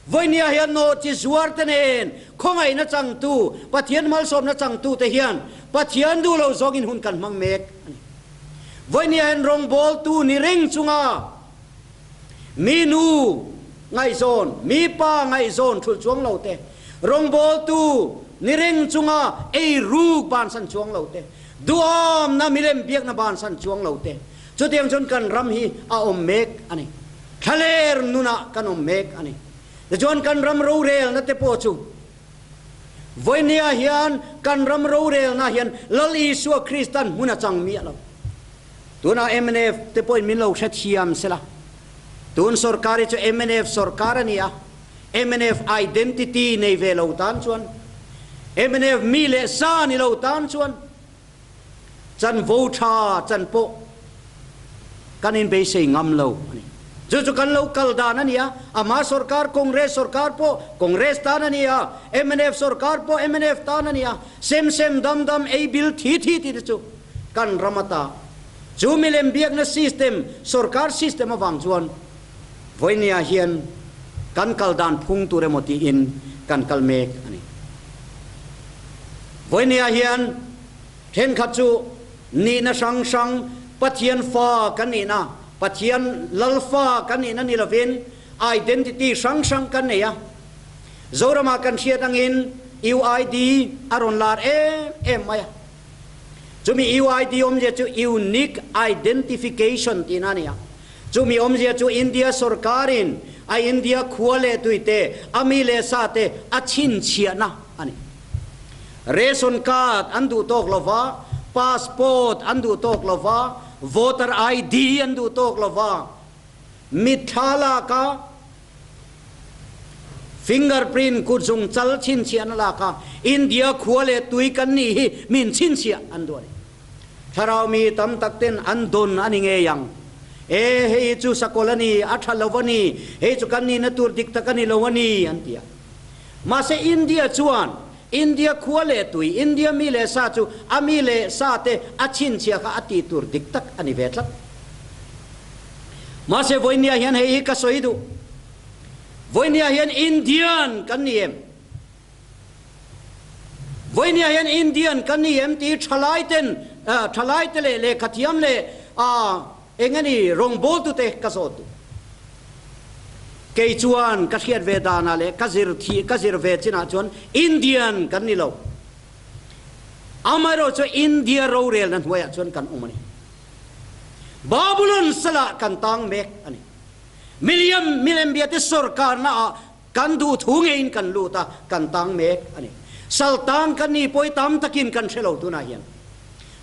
Vawinia hian nawhchi zuar te nen khawngaihna changtu, Pathian malsawmna changtu te hian Pathian duh lo zawngin hun kan hmang mek a ni. Vawinia hian rawngbawltu ni reng chunga mi nu ngaihzawn, mi pa ngaihzawn thulh chuang lo te, rawngbawltu ni reng chunga eiruk bansan chuang lo te, Duhawmna milem biakna bansan chuang lo te, chutiang chuan kan ram hi a awm mek a ni. Thlaler nunah kan awm mek a ni. Tichuan kan ram rorelna te pawh chu vawinia hian kan ram rorelna hian Lal Isua Kristan hmun a chang miah lo. Tunah mnf te pawhin min lo hrethiam sela. Tun sorkar hi chu mnf sorkar a ni a, Mnf identity nei ve lo tan chuan, mnf mi leh sa ni lo tan chuan chanvo tha chan pawh kan inbeisei ngam lo a ni. Chu chu kan lo kal dan a ni a, ama sorkar Congress sorkar pawh Congress tan a ni a, mnf sorkar pawh mnf tan a ni a, sem sem dam dam ei bil thi thi tih te chu kan ram ata chu milem biakna system sorkar system avang chuan Vawinia hian kan kal dan phung tur emaw tiin kan kal mek a ni. Vawinia hian thenkhat chu nihna hrang hrang Pathian fa kan nihna, Pathian Lal fa kan nihna ni lovin identity hrang hrang kan nei a. Zoramah kan hriat angin UID a rawn lar em em mai a. Chumi UID awmzia chu Unique Identification tihna a ni a. Chumi awmzia chu India sorkarin a India khua leh tuite, a mi leh sa te a chhinchhiahna a ni. Ration card an duh tawk lo va, passport an duh tawk lo va, voter ID an duh tawk lo va, mitthla laka fingerprint kutzung chal chhinchhiahna laka India khua leh tui kan nih hi min chhinchhiah an duh a ni. Thlarau mi tam tak ten an dawn a ni ngei ang. E, hei hi chu sakawlh a ni, a tha lo a ni, hei chu kan nihna tur dik tak a ni lo a ni, an ti a. Mahse India chuan India khua leh tui, India mi leh sa chu a mi leh sa te a chhinchhiah kha a tih tur dik tak a ni ve tlat. Mahse vawinia hian hei hi ka sawi duh. Vawinia hian Indian kan ni em? Vawinia hian Indian kan ni em tih thalai ten thalai te leh lehkha thiam leh eng a ni rawngbawltute ka zawt duh. Kei chuan ka hriat ve danah leh ka zir thih ka zir ve chinah chuan Indian kan ni lo. Amaherawh chu India rorelna hnuaiah chuan kan awm a ni. Babulon salah kan tang mek a ni. Miliam milem biate sorkarna ah Kan duh thu ngeiin kan lut a, kan tang mek a ni. Sal tang kan nih pawi tam takin kan hre lo tunah hian.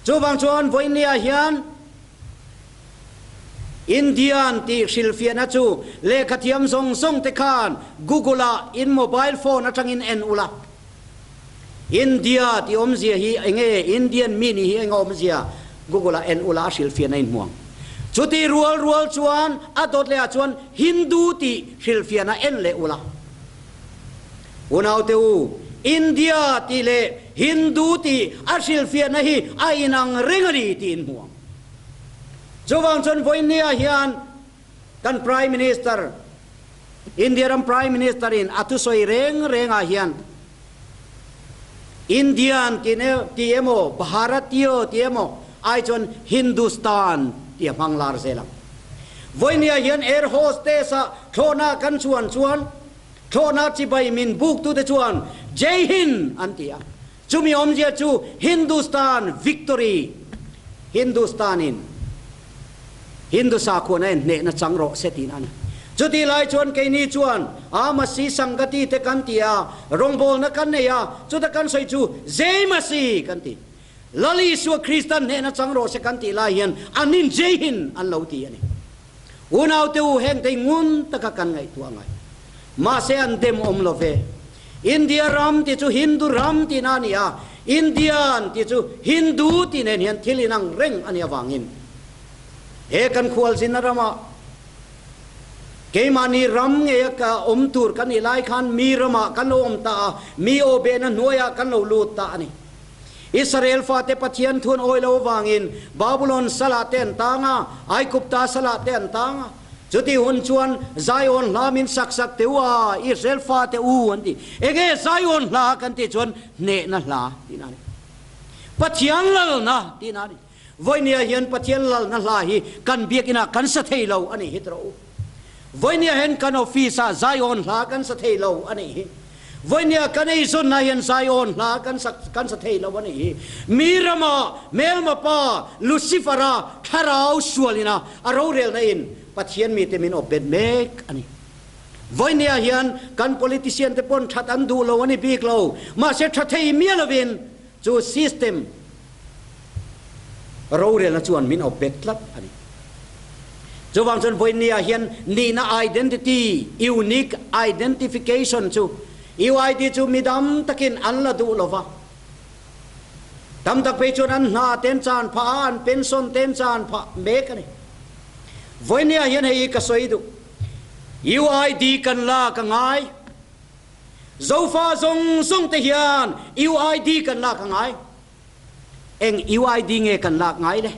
Chuvang chuan vawinia hian Indian tih hrilhfiahna chu lehkhathiam zawng zawng te khan Google ah in mobile phone atangin en ula. India tih awmzia hi enge Indian mi nih hi eng a awmzia Google ah en ula a hrilhfiahna in hmuang. Chuti rual rual chuan a dawt leh ah chuan Hindu tih hrilhfiahna en leh ula. Unaute u, India tih leh Hindu tih a hrilhfiahna hi a inang reng a ni tih in hmuang. Chuvang chuan vawinia hian Kan Prime Minister, India ram Prime Minister in a thusawi reng reng ah hian Indian tih tih emaw Bharatiya tih emaw ai chuan Hindustan tih a hmang lar zel ang. Vawinia hian air hostess ah thlawhna kan chuan chuan. Thlawhna chibai min buktute chuan Jai Hind an ti a. Chumi awmzia chu Hindustan Victory, Hindustan-in Hindu sakhuana en hnehna chang rawh se tiin a ni. Chutih lai chuan keini chuan Amasi Sangati te kan ti a, rawngbawlna kan nei a, chuta kan sawi chu Jai Masi kan ti. Lal Isua Kristan hnehna chang rawh se kan tih lai hian an in Jai Hind an lo ti a ni. Unaute u heng te ngun taka kan ngaihtuah ngai. Mahse an dem awm lo ve. India ram tih chu Hindu ram tihna a ni a, Indian tih chu Hindu tih nen hian thil inang reng a nih avangin he kan khualzinna ramah keimahni ram ngeia ka awm tur kan nih lai khan mi ramah kan lo awm ta a, mi aw behna hnuaiah kan lo lut ta a ni. Israel fate Pathian thun awi lo avangin Babulon salah te an tang a, Aigupta salah te an tang a. Chuti hun chuan Zion hla min sak sak teh u a, Israel fate u an ti. Enge Zion hla kan tih chuan hnehna hla tihna a ni. Pathian lalna tihna a ni. Vawinia hian Pathian lalna hla hi kan biakinah kan sa thei lo a nih hi tawh u. Vawinia hian kan office ah Zion hla kan sa thei lo a nih hi. Vawinia kan eizawnna hian Zion hla kan sa kan sa thei lo a nih hi. Mi rama hmelma pa Lucifer-a thlarau sualina a rorelna in Pathian mite min awp bet mek a ni. Vawinia hian kan politician te pawn that an duh lo a ni bik lo. Mahse tha thei miah lovin chu system rorelna chuan min awp bet tlat a ni. Chuvang chuan vawinia hian nihna identity, unique identification, chu UID chu mi dam takin an la duh lova. Tam tak phei chuan an hna ten chan phah a, an pension ten chan phah mek a ni. Vawinia hian hei hi ka sawi duh. UID kan lak a ngai. Zofa zawng zawng te hian UID kan lak a ngai. Eng UID nge kan lak ngai le?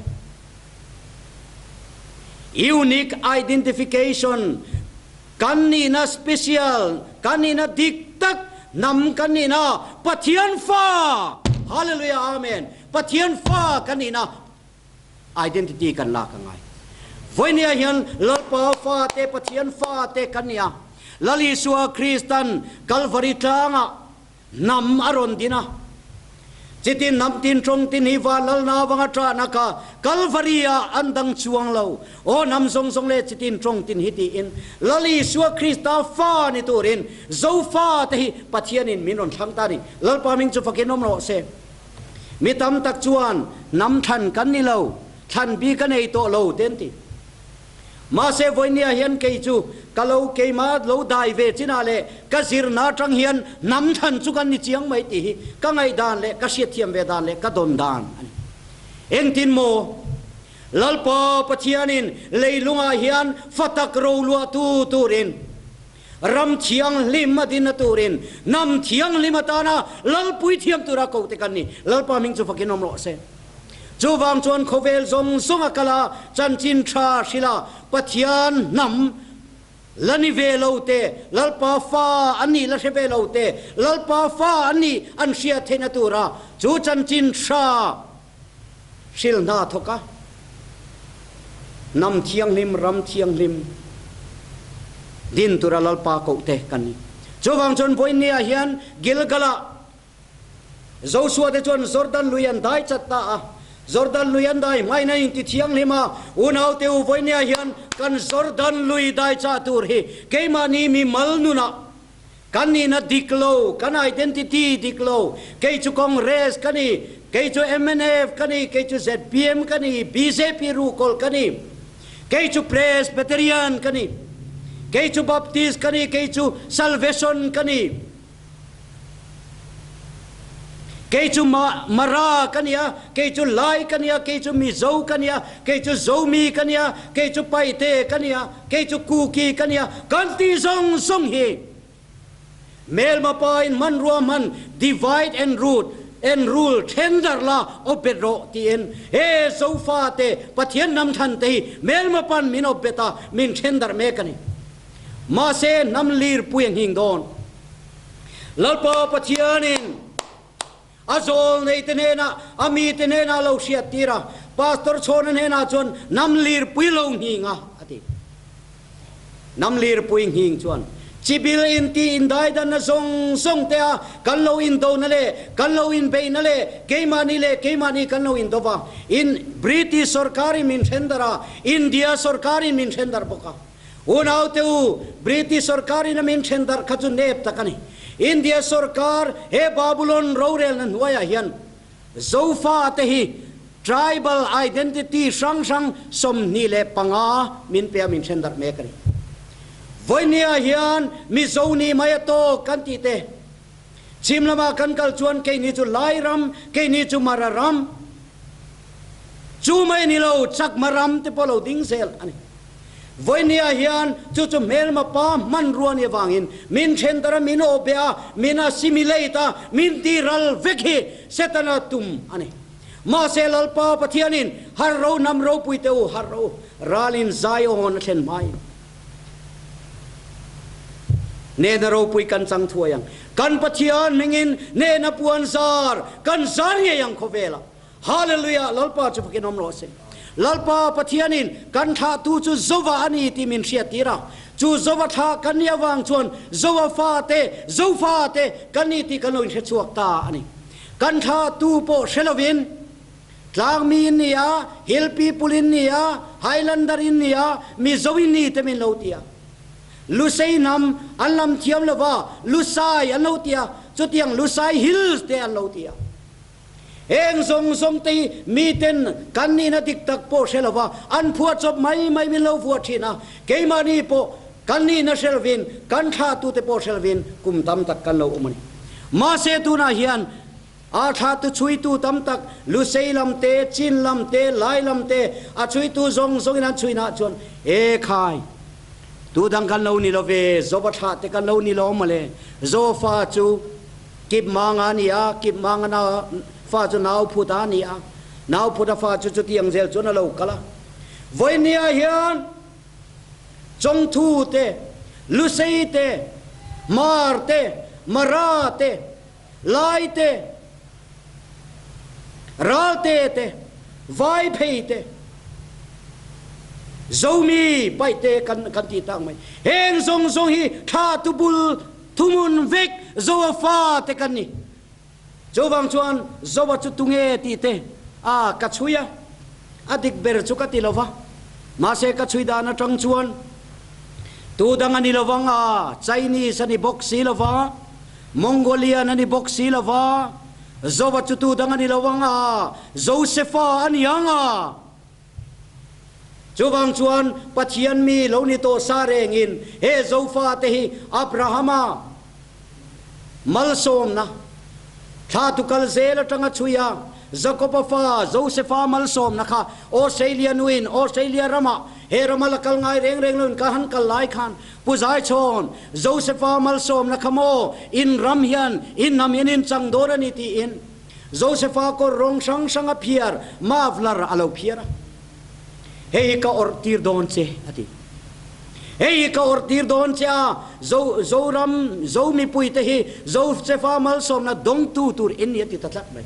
Unique Identification, kan nihna special, kan nihna dik tak, hnam kan nihna, Pathian fa, Hallelujah Amen, Pathian fa kan nihna identity kan lak a ngai. Vawinia hian Lalpa fate, Pathian fate kan ni a. Lal Isua Kristan Kalvari tlangah hnam a rawn din a. Chitin hnam tin tawng tin hi van lalna avanga ṭahna kha Kalvari-ah an dang chuang lo. Aw hnam zawng zawng leh chitin tawng tin hi tiin Lal Isua Krista fa ni turin Zofa te hi Pathianin min rawn thlang ta a ni. Lalpa hming chu fakin awm rawh se. Mi tam tak chuan hnam thlan kan ni lo, thlan bi ka nei tawh lo te an ti. Mahse vawinia hian kei chu ka lo keimah lo dai ve chinah leh ka zirna atang hian hnam thlan chu kan ni chiang mai tih hi ka ngaihdan leh ka hriatthiam ve dan leh ka dawn dan a ni. Engtin maw? Lalpa Pathianin leilungah hian fatak roluahtu turin, Ram thianghlim a dinna turin hnam thianghlim atana Lalpui thiam tura ko te kan ni. Lalpa hming chu fakin awm rawh se. Chuvang chuan khawvel zawng zawng a kal a, chanchin tha hrilh a, Pathian hnam la ni ve lo te, Lalpa fa an nih la hre ve lo te, Lalpa fa an nih an hriat theihna tura chu chanchin tha hrilh hna thawk a, hnam thianghlim, ram thianghlim din tura Lalpa koh te kan ni. Chuvang chuan vawinia hian Gilgal-ah Joshua te chuan Jordan lui an dai chat ta a, Jordan lui an dai hmain an inti thianghlim a, unaute u vawinia hian kan Jordan lui dai chah tur hi keimahni mi mal nunah Kan nihna dik lo, kan identity dik lo. Kei chu Congress ka ni, kei chu mnf ka ni, kei chu zpm ka ni, bjp ruhkawl ka ni, kei chu Presbyterian ka ni, kei chu Baptist ka ni, kei chu Salvation ka ni. Kei chu Mara ka nia, kei chu Lai ka nia, kei chu Mizo ka nia, kei chu Zomi ka nia, kei chu Paite ka nia, kei chu Kuki ka nia, kan tih zawng zawng hi hmelma pa in hmanrua hman divide and rule and rule then dar la awp bet rawh tiin he Zofa te Pathian hnam thlan te hi hmelma pan min awp bet a, min then darh mek a ni. Mahse hnam lir pui a nghing dawn. Lalpa Pathianin a zawl neite hnenah, a mite hnenah lo hriat tir a, Pastor Chhawna hnenah chuan hnam lirpui lo nghing a, a ti. Hnam lirpui nghing chuan. Chibil inti indaidanna zawng zawng te a kan lo indona leh kan lo inbeihna leh keimahni leh keimahni kan lo indo va. In British sorkarin min then darh a, India sorkarin min then darh bawk a. Unaute u, British sorkarin a min then darh kha chu nep tak a ni. India sorkar he Babulon rorelna hnuaiah hian Zofa te hi tribal identity hrang hrang 25 min pe a min then darh mek a ni. Vawinia hian Mizo ni mai a tawk kan tih te, chhim lama kan kal chuan keini chu Lai ram, keini chu Mara ram, chu mai ni lo Chakma ram te pawh lo ding zel a ni. Vawinia hian chu chu hmelma pa hmanrua ni avangin min then darh a, min awh beh a, min assimilate a, min ti ral vek hi Setana tum a ni. Mahse Lalpa Pathianin har ro hnam ropui te u har ro ralin zai awn a thlen hmai. Nena ropui kan chang thuai ang. Kan Pathian hmingin nena puan zar kan zar ngei ang khawvelah. Hallelujah! Lalpa chu fakin awm rawh se. Lalpa Pathianin kan thlahtu chu Zova a ni tih min hriattir a. Chu Zova thlah kan nih avang chuan Zova fate, Zofate kan ni tih kan lo inhre chhuak ta a ni. Kan thlahtu pawh hre lovin Tlangmi in ni a, Hill people in ni a, Highlander in ni a, Mizo in ni te min lo ti a. Lusei hnam an lam thiam lova Lusai an lo ti a, chutiang Lusai Hills te an lo ti a. Heng zawng zawng te hi miten kan nihna dik tak pawh hre lova an phuah chawp mai mai min lo vuah thin a, keimahni pawh kan nihna hre lovin kan thlahtute pawh hre lovin kum tam tak kan lo awm a ni. Mahse tunah hian a thlahtu chhuitu tam tak Lusei lam te, Chin lam te, Lai lam te a chhuitu zawng zawngin an chhuinah chuan e khai tu dang kan lo ni lo ve, Zoba thlah te kan lo ni lo mawle, Zofa chu Kip manga a ni a, kip manga na fa chu nau phut a ni a, nau phut a fa chu chutiang zel chuan a lo kal a. Vawinia hian Chawngthu te, Lusei te, Hmar te, Mara te, Lai te, Ralte te, Vaiphei te, Zomi paihte kan kan tih tak mai. Heng zawng zawng hi thla tubul Thuhmun vek Zoa fa te kan ni. Chuvang chuan Zoa chu tunge tih te a ka chhui a, a dik ber chu ka ti lo va. Mahse ka chhui dan atang chuan tu dang a ni lo vang a, Chinese a ni bawk si lo va, Mongolian a ni bawk si lo va, Zoa chu tu dang a ni lo vang a, Josefa a ni ang a. Chuvang chuan Pathian mi lo ni tawh sa rengin he Zofate hi Abrahama malsawmna thla tu kal zel atanga chhui a, Jakoba fa Josefa malsawmna kha Australia nuin Australia ramah he rama la kal ngai reng reng loin ka han kal lai khan Pu Zaichhawn, Josefa malsawmna kha maw in ram hian in hnam hian in chang dawn a ni tiin Josefa kawr rawng hrang hrang a phiar, mavlar a lo phiar a. Hei hi ka awrh tir dawn che, a ti. Hei hi ka awrh tir dawn che a, Zo, Zoram, Zo mipuite hi Josefa malsawmna dawngtu tur in ni a ti ta tlat mai.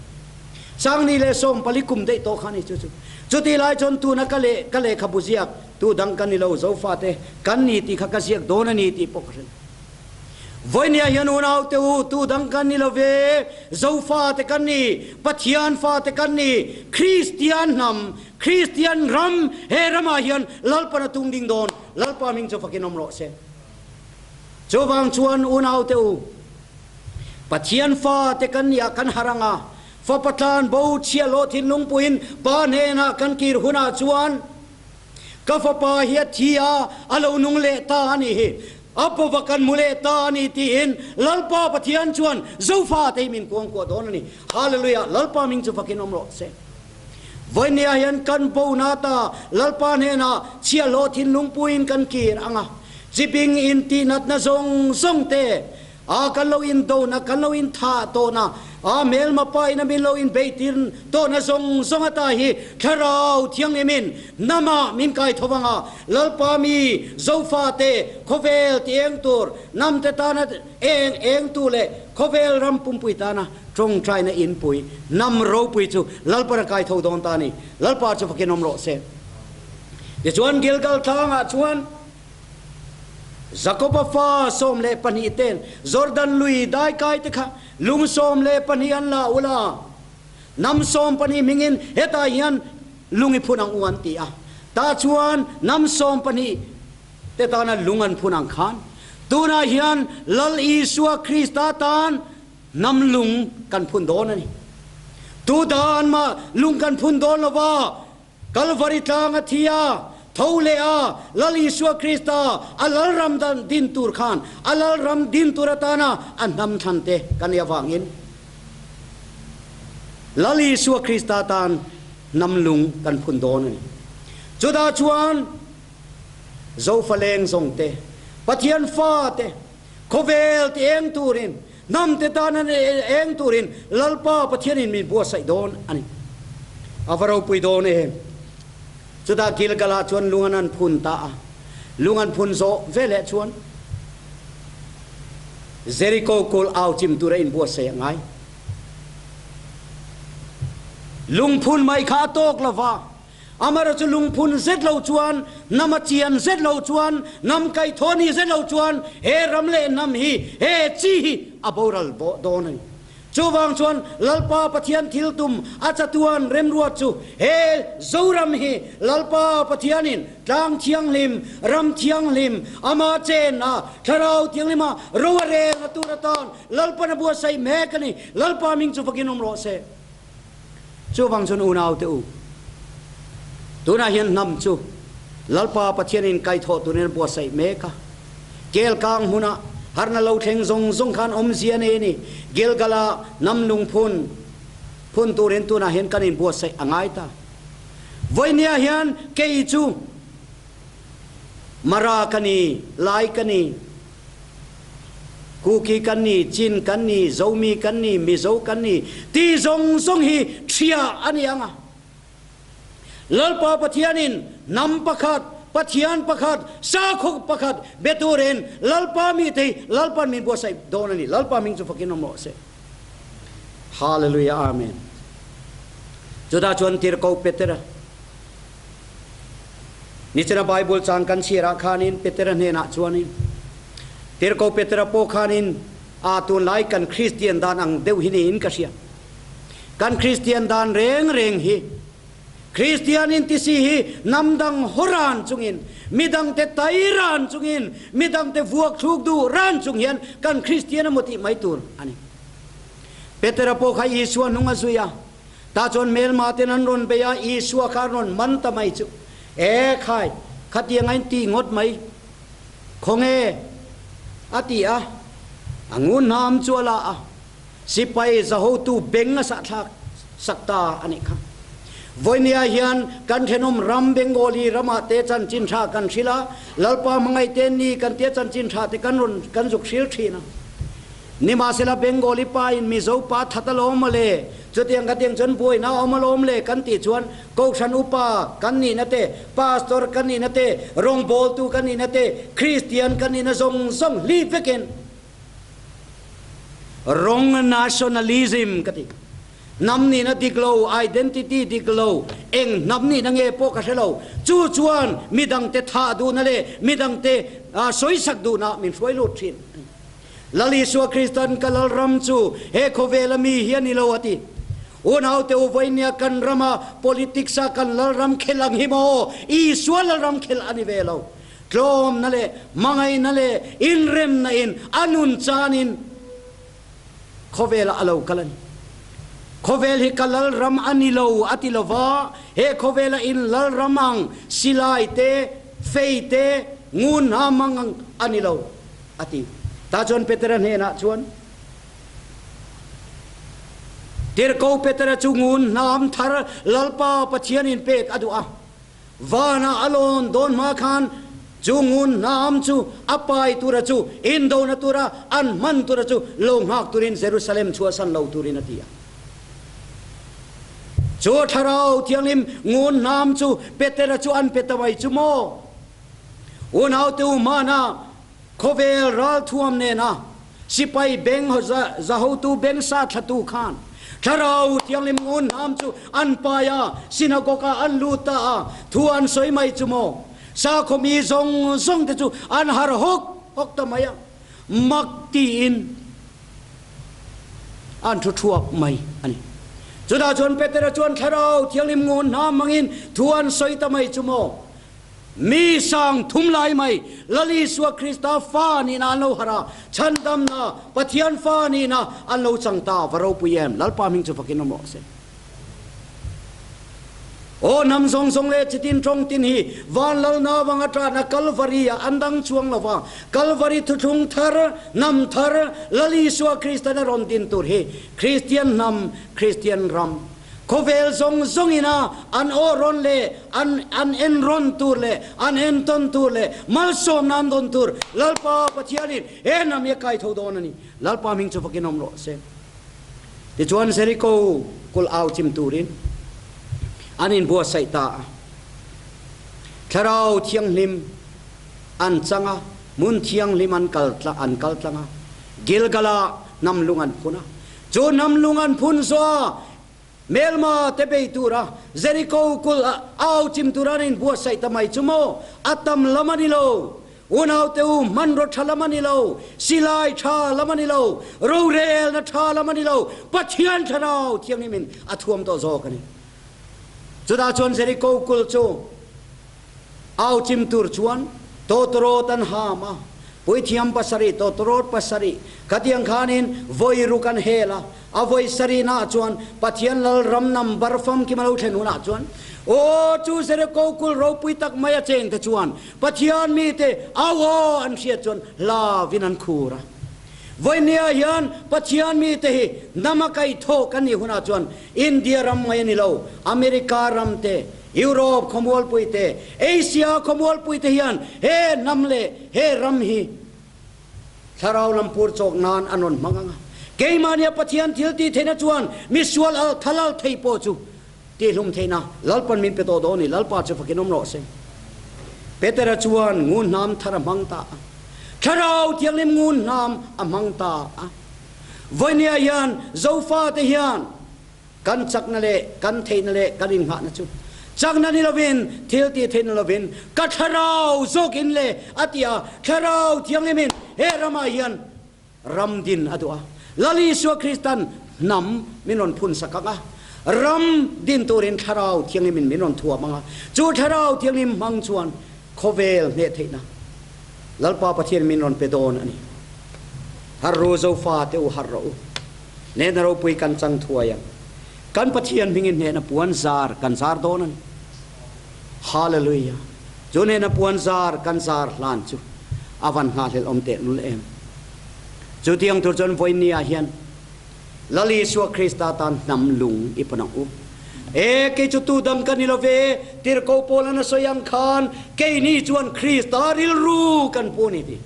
Sangni leh sawmpali kum daih tawh kha a ni chu chu. Chutih lai chuan tuna ka leh, ka lehkhabu ziak, tu dang ka ni lo, Zofate kan ni tih kha ka ziak dawn a ni tih pawh ka hre lo. Vawinia hian unaute u, tu dang kan ni lo ve, Zofate kan ni, Pathian fate kan ni, Kristian hnam, Kristian ram, he ramah hian Lalpan a tung ding dawn, Lalpa hming chu fakin awm rawh se. Chuvang chuan unaute u, Pathian fate kan nih ah kan harh ang a, fapa tlan bo chhia hlawh thinlung puiin Pa hnenah kan kir hunah chuan, Ka fapa hi a thi a, a lo nung leh ta a nih hi. A pawva kan hmu leh ta a ni tiin Lalpa Pathian chuan Zofa te hi min kuangkuah dawn a ni. Hallelujah! Lalpa hming chu fakin awm rawh se. Vawinia hian kan bo na ta Lalpa hnenah chhiahhlawh thinlung puiin kan kir ang a, chibing intihnatna zawng zawng te, A kan lo in dona, kan lo in thah tawhna, a hmelma pa in a min lo in beih tir tawhna zawng zawng ata hi Thlarau Thianghlimin hnamah min kai tho vang a, Lalpa mi Zofate khawvel ti eng tur, hnamte tana eng eng tu leh khawvel ram pumpui tana tawngtaina inpui hnam ropui chu Lalpa ra kai tho dawn ta a ni. Lalpa chu fakin awm rawh se. Tichuan Gilgal tlangah chuan. Jakoba fa 12 ten Jordan lui daikai te kha lung 12 an la ula, hnam sawmpahnih hmingin hetah hian lung i phun ang u an ti a. Tah chuan hnam 12 te tana lung an phun ang khan tunah hian Lal Isua Krista tan hnam lung kan phun dawn a ni. Tu dan mah lung kan phun dawn lo va, Kalvari tlang a thi a, tho leh a, Lal Isua Krista a Lalram dan din tur khan a Lalram din tur atana a hnam thlan te kan nih avangin Lal Isua Krista tan hnam lung kan phun dawn a ni. Chutah chuan Zofa leng zawng te, Pathian fa te, khawvel ti eng turin, hnam te tan an eng turin Lalpa Pathianin min buatsaih dawn a ni. A va ropui dawn em! Chutah Gilgal-ah chuan lung an an phun ta a, lung an phun zawh veleh chuan Jeriko kawl au chim tura inbuatsaih a ngai. Lungphun mai kha a tawk lo va, Amaherawh chu lungphun zet lo chuan, hnam a chian zet lo chuan, hnam kaihthawh ni zet lo chuan he ram leh hnam hi, he chi hi a boral dawn a ni. Chuvang chuan Lalpa Pathian thil tum a chatuan remruat chu he Zoram hi Lalpa Pathianin tlang thianghlim, ram thianghlim, ama chenna, Thlarau Thianghlima ro a relna tur atan Lalpan a buatsaih mek a ni. Lalpa hming chu fakin awm rawh se. Chuvang chuan unaute u, tunah hian hnam chu Lalpa Pathianin kaihthawh turin a buatsaih mek a. Kelkang hmunah harna lo thleng zawng zawng khan awmzia nei a ni. Gilgal-a hnam lungphun phun turin tunah hian kan inbuatsaih a ngai ta. Vawinia hian kei chu Mara ka ni, Lai ka ni. Kuki kan ni, Chin kan ni, Zomi kan ni, Mizo kan ni ti zawng zawng hi ṭhia a ni ang a. Lalpa Pathianin hnam pakhat, Pathian pakhat, sakhaw pakhat be turin Lalpa mite hi Lalpa'n min buatsaih dawn a ni. Lalpa hming chu fakin awm rawh se. Hallelujah Amen. Chutah chuan Tirhkoh Petera Nichina Bible chang kan chhiar ah khanin Petera hnenah chuanin Tirhkoh Petera pawh khanin a tunlai kan Kristian dan ang deuh hi niin ka hria. Kan Kristian dan reng reng hi Kristian in tisi hi hnam dang haw ran chungin, midangte tai ran chungin, midangte vuak thluk duh ran chung hian kan Kristian emaw tih mai tur a ni. Petera pawh kha Isua hnung a zui a. Tah chuan hmelma ten an rawn bei a, Isua kha an rawn man ta mai chu. E khai, khatiang a inti ngawt mai. Khawnge? a ti a, a ngun hnam chu a la a, sipai zahotu beng a sahthlak sak ta a nih kha. Vawinia hian kan thenawm ram Bengali ramah te chanchin tha kan hrilh a, Lalpa hmangaih te ni kan tia chanchin tha te kan rawn kan zuk hril thin a. Nimahsela Bengali pa in Mizo pa that alawm mawle, chutiang khatiang chuan buaina a awm alawm le kan tih chuan Kohhran upa kan nihna te, Pastor kan nihna te, rawngbawltu kan nihna te, Kristian kan nihna zawng zawng hlip vekin rawng nationalism ka ti. Hnam nihna dik lo, identity dik lo, eng hnam nihna nge pawh ka hre lo. Chu chuan midangte thah duhna leh midangte sawisak duhna min hruai lut thin. Lal Isua Kristan ka Lalram chu he khawvela mi hi a ni lo a ti. Unaute u vawinia kan rama politics a kan Lalram khelh ang hi maw Isua Lalram khelh a ni ve lo. Tlawmna leh hmangaihna leh inremna in a nun chanin khawvelah a lo kal a ni. Khawvel hi ka Lalram a ni lo a ti lova, he khawvela in Lalram ang silai te, fei te, ngun hna mang ang a ni lo. A ti. Tah chuan Petera hnenah chuan, Tirhkoh Petera chu ngun hnam thar Lalpa Pathianin pek a duh a. Vanah a lawn dawn hma khan chu ngun hnam chu a pai tura chu indona tura an hman tura chu lo nghak turin Jerusalem chhuahsan lo turin a ti a. Chu Thlarau Thianghlim ngun hnam chu Petera chu an pe ta mai chu maw? Unaute u hmana khawvel ralthuam nena sipai beng zahotu beng sa thlatu khan Thlarau Thianghlim ngun hnam chu an pai a, synagogue ah an lut ta a, thu an sawi mai chu maw? Sakhaw mi zawng zawng te chu an har hawk. hawk ta mai a, mak tiin an thu thuak mai a ni. Chutah chuan Petera chuan Thlarau Thianghlim ngun hna hmangin thu an sawi ta mai chu maw? Mi sang thum lai mai Lal Isua Krista fa nihna an lo harh a, chhandamna Pathian fa nihna an lo chang ta. Va ropui em! Lalpa hming chu fakin awm rawh se. Aw hnam zawng zawng leh chitin tawng tin hi van lalna avanga ṭahna Kalvari ah an dang chuang lo va, Kalvari thuthlung thar, hnam thar, Lal Isua Kristan a rawn din tur hi Kristian hnam, Kristian ram, khawvel zawng zawngin a an aw rawn leh an an en rawn tur leh an entawn tur leh malsawmna an dawn tur Lalpa Pathianin he hnam hi a kai tho dawn a ni. Lalpa hming chu fakin awm rawh se. Tichuan Jeriko kulh au chim turin an inbuatsaih ta a. Thlarau Thianghlim an chang a, hmun thianghlim an kal an kal tlang a, Gilgal-ah hnam lung an phun a. Chu hnam lung an phun zawh a, hmelma te bei tura Jeriko kulh au chim tura an inbuatsaih ta mai chu maw? A tam lam a ni lo. Unaute u, hmanraw tha lam a ni lo, silai tha lam a ni lo, rorelna tha lam a ni lo, Pathian Thlarau Thianghlim in a thuam tawh zawk a ni. Chutah chuan Jeriko kulh chu au chim tur chuan tawtawrawt an ham a, puithiam pasarih, tawtawrawt pasarih, khatiang khanin vawi ruk an hel a, A vawi sarihnaah chuan Pathian lal ram number famkim a lo thlen hunah chuan, Aw, chu Jeriko kulh ropui tak mai a chengte chuan Pathian mite au aw an hriat chuan hlavin an khur a. Vawinia hian Pathian mite hi hnam a kaihthawh kan nih hunah chuan India ram mai a ni lo, America ram te, Europe khawmualpui te, Asia khawmualpui te hian he hnam leh he ram hi Thlarau lam pur chawk nan an rawn hmang ang a, keimahnia Pathian thil tih theihna chuan misual al thal al thei pawh chu tihlum theihna Lalpan min pe tawh dawn ni, Lalpa chu fakin awm rawh se. Petera chuan ngun hnam thar a hmang ta a, Thlarau Thianghlim ngun hnam a hmang ta a. Vawinia hian Zofate hian Kan chakna leh kan theihna leh kan innghahna chu chakna ni lovin, thil tih theihna lovin, ka thlarau zawkin le a ti a, Thlarau Thianghlimin he ramah hian ram din a duh a. Lal Isua Kristan hnam min rawn phun sak ang a, ram din turin Thlarau Thianghlimin min rawn thuam ang a, chu Thlarau Thianghlim hmang chuan khawvel hneh theihna Lalpa Pathian min rawn pe dawn a ni. Har ru Zofa te u har rawh u. Hnehna ropui kan chang thuai ang. Kan Pathian hmingin hnehna puan zar kan zar dawn a ni. Hallelujah! Chu hnehna puan zar kan zar hlan chu a van nghahhlelh awm teh lul em! Chutiang tur chuan vawiin ah hian Lal Isua Krista tan hnam lung i pawn ang u. E, kei chu tu dang ka ni lo ve, tirhkoh Paula'n a sawi ang khan keini chuan Krista rilru kan pu a ni ti.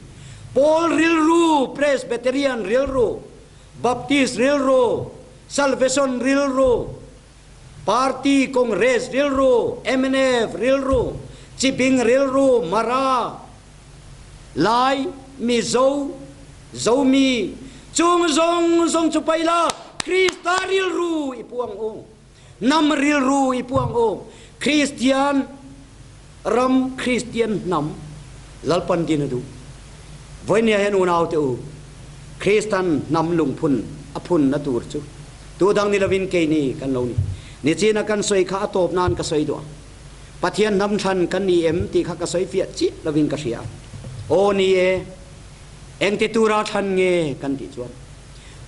Paul rilru, Presbyterian rilru, Baptist rilru, Salvation rilru, Party Congress rilru, mnf rilru, Chibing rilru, Mara, Lai, Mizo, Zomi, chung zawng zawng chu pai la, Krista rilru i puang u. Hnam rilru i puang u. Kristian ram, Kristian hnam Lalpan din a duh. Vawinia hian unaute u, Kristan hnam lungphun a phunna tur chu tu dang ni lovin keini kan lo ni. Nichina kan sawi kha a tawp nan ka sawi duh a. Pathian hnam thlan kan ni em tih kha ka sawi fiah chiah lovin ka hria a. Aw ni e, engti tura thlan nge kan tih chuan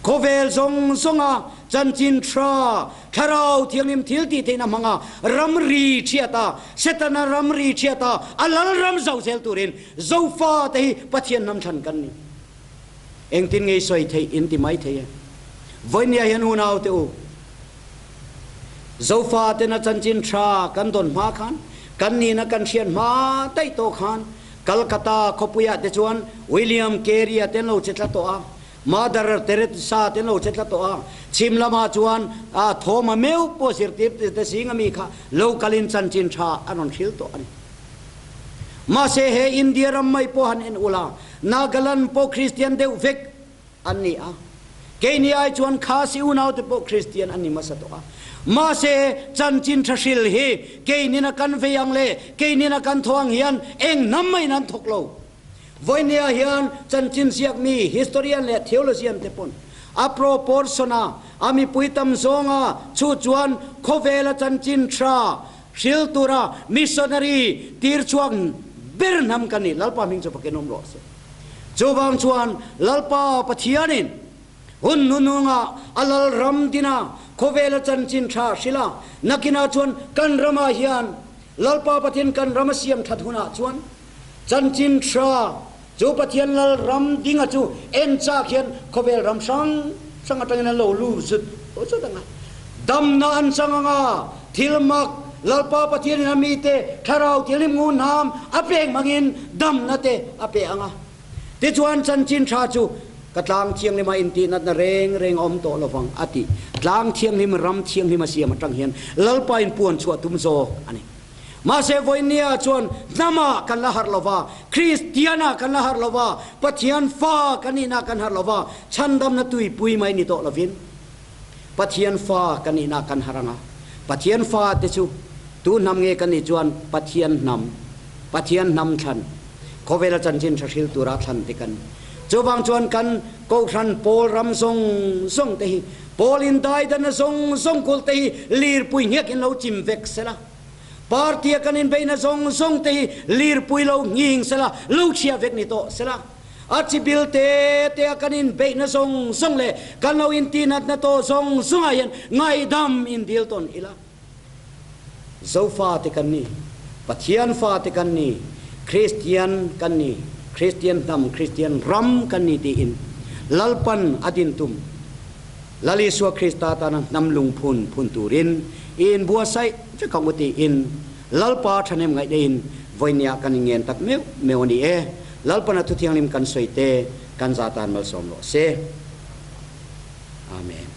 Khawvel zawng zawnga chanchin tha, Thlarau Thianghlim thil tih theihna hmanga ramri chhiata, Setana ramri chhiata a lal ram zau zel turin Zofa te hi Pathian hnam thlan kan ni. Engtin nge i sawi theih in ti mai thei e. Vawinia hian unau te u, Zofa tena chanchin tha kan dawn hma khan, kan nihna kan hriat hma daih tawh khan Calcutta khawpuiah te chuan William Carey-a te an lo che tla tawh a, Mother Teresa te an lo che tla tawh a, chhim lamah chuan Thoma meuh pawh zirtir te zing ami kha lo kalin chanchin tha an rawn hril tawh a ni. Mahse he India ram mai pawh han en ula, Nagaland pawh Kristian deuh vek an ni a. Keini ai chuan Khasi unaute pawh Kristian an ni hmasa tawh a. Mahse, chanchin tha hril hi keinin a kan vei ang leh keinin a kan thaw ang hian eng hnam mahin an thawk lo. Vawinia hian chanchin ziak mi historian leh theologian te pawn a proportion a a mipui tam zawnga chu chuan khawvela chanchin tha hril tura missionary tir chhuak ber hnam kan ni. Lalpa hming chu fakin awm rawh se. Chuvang chuan Lalpa Pathianin hun hnunungah a lal ram dina khawvela chanchin tha hril a, nakinah chuan kan ramah hian Lalpa Pathian kan ram a siam that hunah chuan Chanchin tha chu Pathian lal ram dinga chu en chak hian khawvel ram hrang hrang atangin an lo lu zut zut ang a. Damna an chang ang a, thil mak Lalpa Pathianin a mite thlarau thianghlim ngunhnam a pek hmangin damna te a pe ang a. Tichuan chanchin tha chu ka tlang thianghlim a intihnatna reng reng a awm tawh lovang a tih. Tlang thianghlim ram thianghlim a siam atang hian Lalpa in puan chhuah tum zawk a ni. Mahse vawinia chuan hnamah kan la harh lo va, Kristianah kan la harh lo va, Pathian fa kan nihna kan harh lo va, chhandamna tuipui mai ni tawh lovin Pathian fa kan nihna kan harh ang a. Pathian fa te chu tu hnam nge kan nih chuan Pathian hnam, Pathian hnam thlan, khawvela chanchin tha hril tura thlan te kan ni. Chuvang chuan kan Kohhran pawl ram zawng zawng te hi, pawl indaidanna zawng zawng kulh te hi lirpui nghekin lo chim vek sela. Party a kan inbeihna zawng zawng te hi lirpui lo nghing sela, lo chhia vek ni tawh sela. A chibil te te a kan inbeihna zawng zawng leh kan lo intihnatna tawh zawng zawngah hian ngaihdam indil tawn ila. Zofa te kan ni, Pathian fa te kan ni, Kristian kan ni, Kristian hnam, Kristian ram kan ni tiin Lalpan a din tum. Lal Isua Krista tana hnam lungphun phun turin i inbuatsaih vek ang u tiin Lalpa thahnem ngaih deihin vawinia kan inngen tak meuh meuh a ni e. Lalpana Thuthianghlim kan sawi te kan za tan malsawm rawh se. Amen.